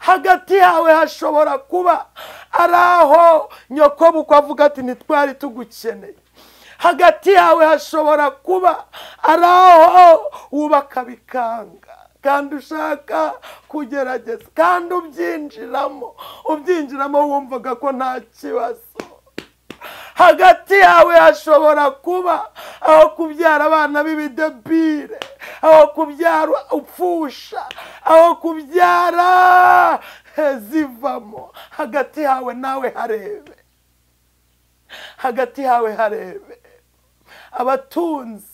Hagati yawe hashobora kuba ari aho nyokobukwe avuga ati ntitwari tugukeneye. Hagati yawe hashobora kuba ari aho wubaka bikanga, kandi ushaka kugerageza, kandi ubyinjiramo wumvaga ko nta kibazo. Hagati yawe hashobora kuba aho kubyara abana b'ibidebire, aho kubyara upfusha, aho kubyara zivamo. Hagati yawe nawe harebe, hagati yawe harebe. Abatunzi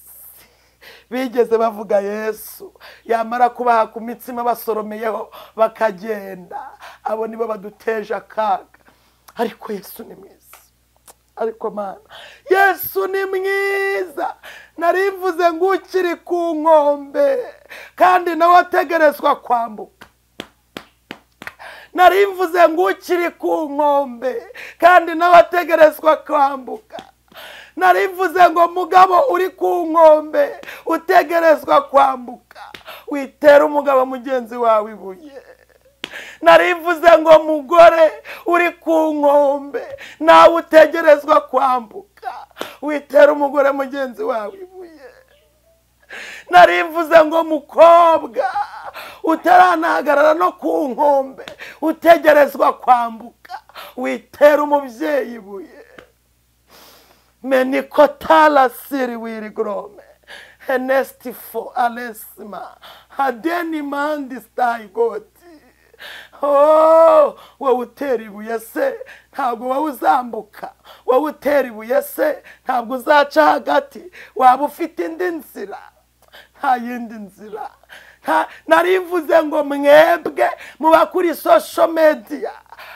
bigeze bavuga Yesu yamara kubaha ku mitsima basoromeyeho bakagenda, abo nibo baduteje akaga. Ariko Yesu ni mwiza, ariko Mana, Yesu ni mwiza. Narivuze ngo ukiri ku nkombe kandi nawe ategerezwa kwambuka. Narivuze ngo ukiri ku nkombe kandi nawe ategerezwa kwambuka. Narivuze ngo mugabo uri ku nkombe utegerezwa kwambuka, witera umugabo mugenzi wawe ibuye. Narivuze ngo mugore uri ku nkombe nawe utegerezwa kwambuka, witera umugore mugenzi wawe ibuye. Narivuze ngo mukobwa utaranahagarara no ku nkombe utegerezwa kwambuka, witera umubyeyi ibuye. Menikotala siri wiri grome henestifo alesima hadeni mandi stai goti. Oh, wowe utera ibuye se ntabwo wowe uzambuka, wowe utera ibuye se ntabwo uzaca hagati, waba ufite indi nzira? Nta yindi nzira. Narivuze ngo mwebwe muba kuri social media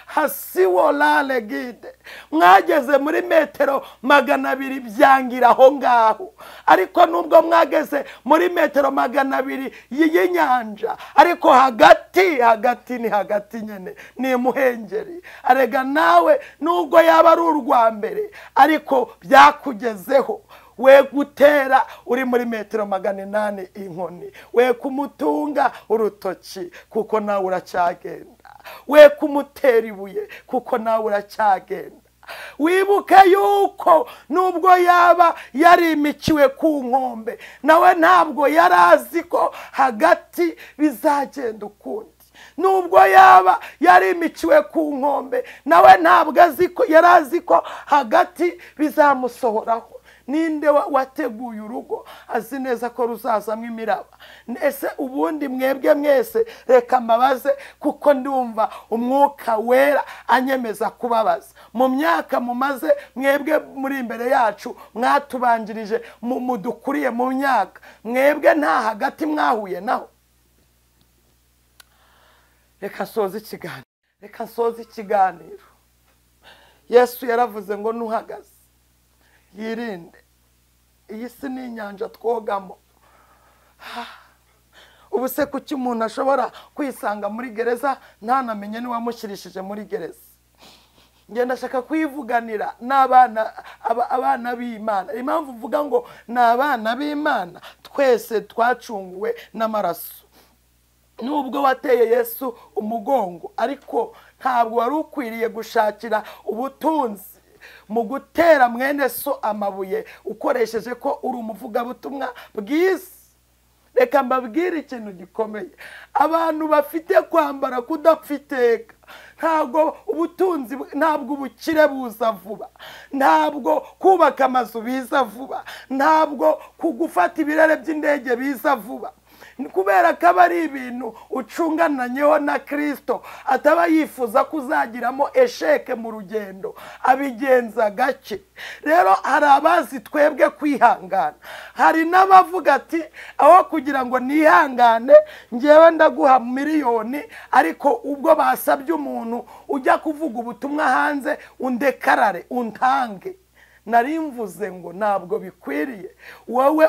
hasiwo lale gide, mwageze muri metero 200 byangira aho ngaho. Ariko nubwo mwageze muri metero 200 y'inyanja, ariko hagati hagati ni hagati nyene ni muhengeri. Arega nawe nubwo yaba ari urwa mbere, ariko byakugezeho. We gutera uri muri metero 800 inkoni, we kumutunga urutoki kuko nawe uracyagenda, we kumutera ibuye kuko nawe uracyagenda. Wibuke yuko nubwo yaba yarimikiwe ku nkombe, nawe ntabwo yarazi ko hagati bizagenda ukundi. Nubwo yaba yarimikiwe ku nkombe, nawe ntabwo azi ko yarazi ko hagati bizamusohoraho. Ninde wateguye urugo azi neza ko ruzazamo imiraba? Ese ubundi mwebwe mwese reka mbabaze, kuko ndumva umwuka wera anyemeza kubabaza. Mu myaka mumaze mwebwe muri imbere yacu, mwatubanjirije, mudukuriye mu myaka, mwebwe nta hagati mwahuye naho. Reka soze ikiganiro, reka soze ikiganiro. Yesu yaravuze ngo nuhagaze yirinde. Iyi si ni inyanja twogamo. Ubu se kuki umuntu ashobora kwisanga muri gereza ntanamenye n'uwamushyirishije muri gereza? Ngenda ndashaka kwivuganira n'abana abana b'Imana. Impamvu uvuga ngo ni abana b'Imana, twese twacunguwe n'amaraso. Nubwo wateye Yesu umugongo, ariko ntabwo wari ukwiriye gushakira ubutunzi mu gutera mwene so amabuye ukoresheje ko uri umuvugabutumwa bwiza. Reka mbabwire ikintu gikomeye. Abantu bafite kwambara kudapfa iteka, ntabwo ubutunzi, ntabwo ubukire buza vuba, ntabwo kubaka amazu biza vuba, ntabwo kugufata ibirere by'indege biza vuba. Kubera ko aba ari ibintu ucungananyeho na Kristo, ataba yifuza kuzagiramo esheke mu rugendo, abigenza gake. Rero hari abazi twebwe kwihangana, hari n'abavuga ati aho kugira ngo nihangane ngewe ndaguha miliyoni, ariko ubwo basabye umuntu ujya kuvuga ubutumwa hanze undekarare untange. Narimvuze ngo ntabwo bikwiriye. Wowe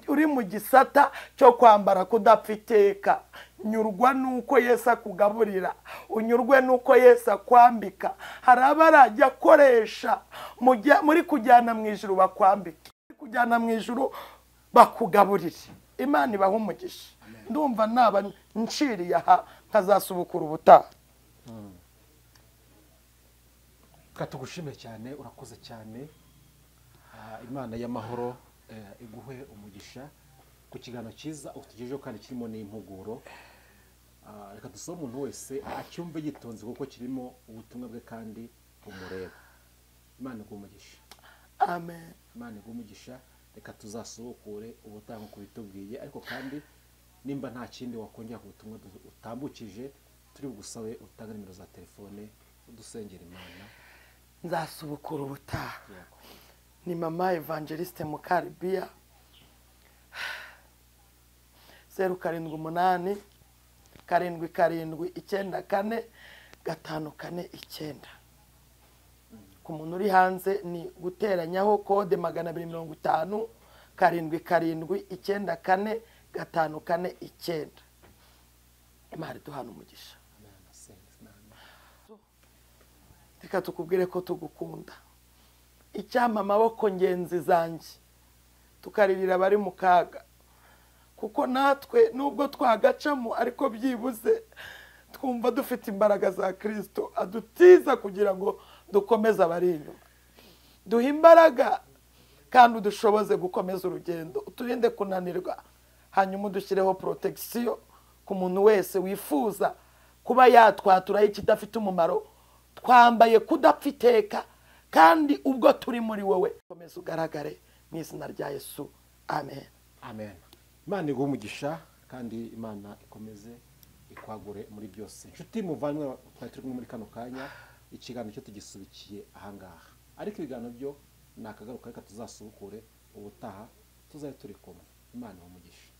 uri mu gisata cyo kwambara kudapfa iteka, nyurwa nuko Yesu akugaburira, unyurwe nuko Yesu akwambika. Hari abarajya akoresha muri kujyana mu ijuru bakwambike, kujyana mu ijuru bakugaburire. Imana ibahe umugisha. Ndumva naba nciriye aha. Nkazasubukura ubutaha. Katugushime cyane, urakoze cyane. Imana y'amahoro iguhe umugisha ku kiganiro cyiza utugejeho kandi kirimo n'impuguro. Reka dusome umuntu wese acyumve yitonze kuko kirimo ubutumwa bwe kandi bumureba. Imana iguhe umugisha. Amen. Imana iguhe umugisha. Reka tuzasubukure ubutaha nk'uko bitubwiye, ariko kandi nimba nta kindi wakongera ku butumwa utambukije turi bugusabe utange nimero za telefone udusengera Imana. Nzasubukura ubutaha. Ni mama Evangeliste Mukaribiya, 0 7 8 7 7 9 4 5 4 9. Ku muntu uri hanze ni guteranyaho kode 250 7 7 9 4 5 4 9. Imana iduhana umugisha. Reka tukubwire ko tugukunda. Icyampa amaboko ngenzi zanjye tukaririra abari mu kaga, kuko natwe nubwo twagacamo ariko byibuze twumva dufite imbaraga za Kristo adutiza kugira ngo dukomeze abari inyuma. Duhe imbaraga kandi udushoboze gukomeza urugendo, uturinde kunanirwa, hanyuma udushyireho protection ku muntu wese wifuza kuba yatwaturaho ikidafite umumaro. Twambaye kudapfa iteka kandi ubwo turi muri wowe. Komeza ugaragare mu izina rya Yesu. Amen. Amen. Imana iguhe umugisha kandi Imana ikomeze ikwagure muri byose. Inshuti muvanywe twari turi kumwe muri kano kanya, ikiganiro cyo tugisubikiye ahangaha, ariko ibiganiro byo nakagaruka, reka tuzasubukure ubutaha tuzaye turi kumwe. Imana iguhe umugisha.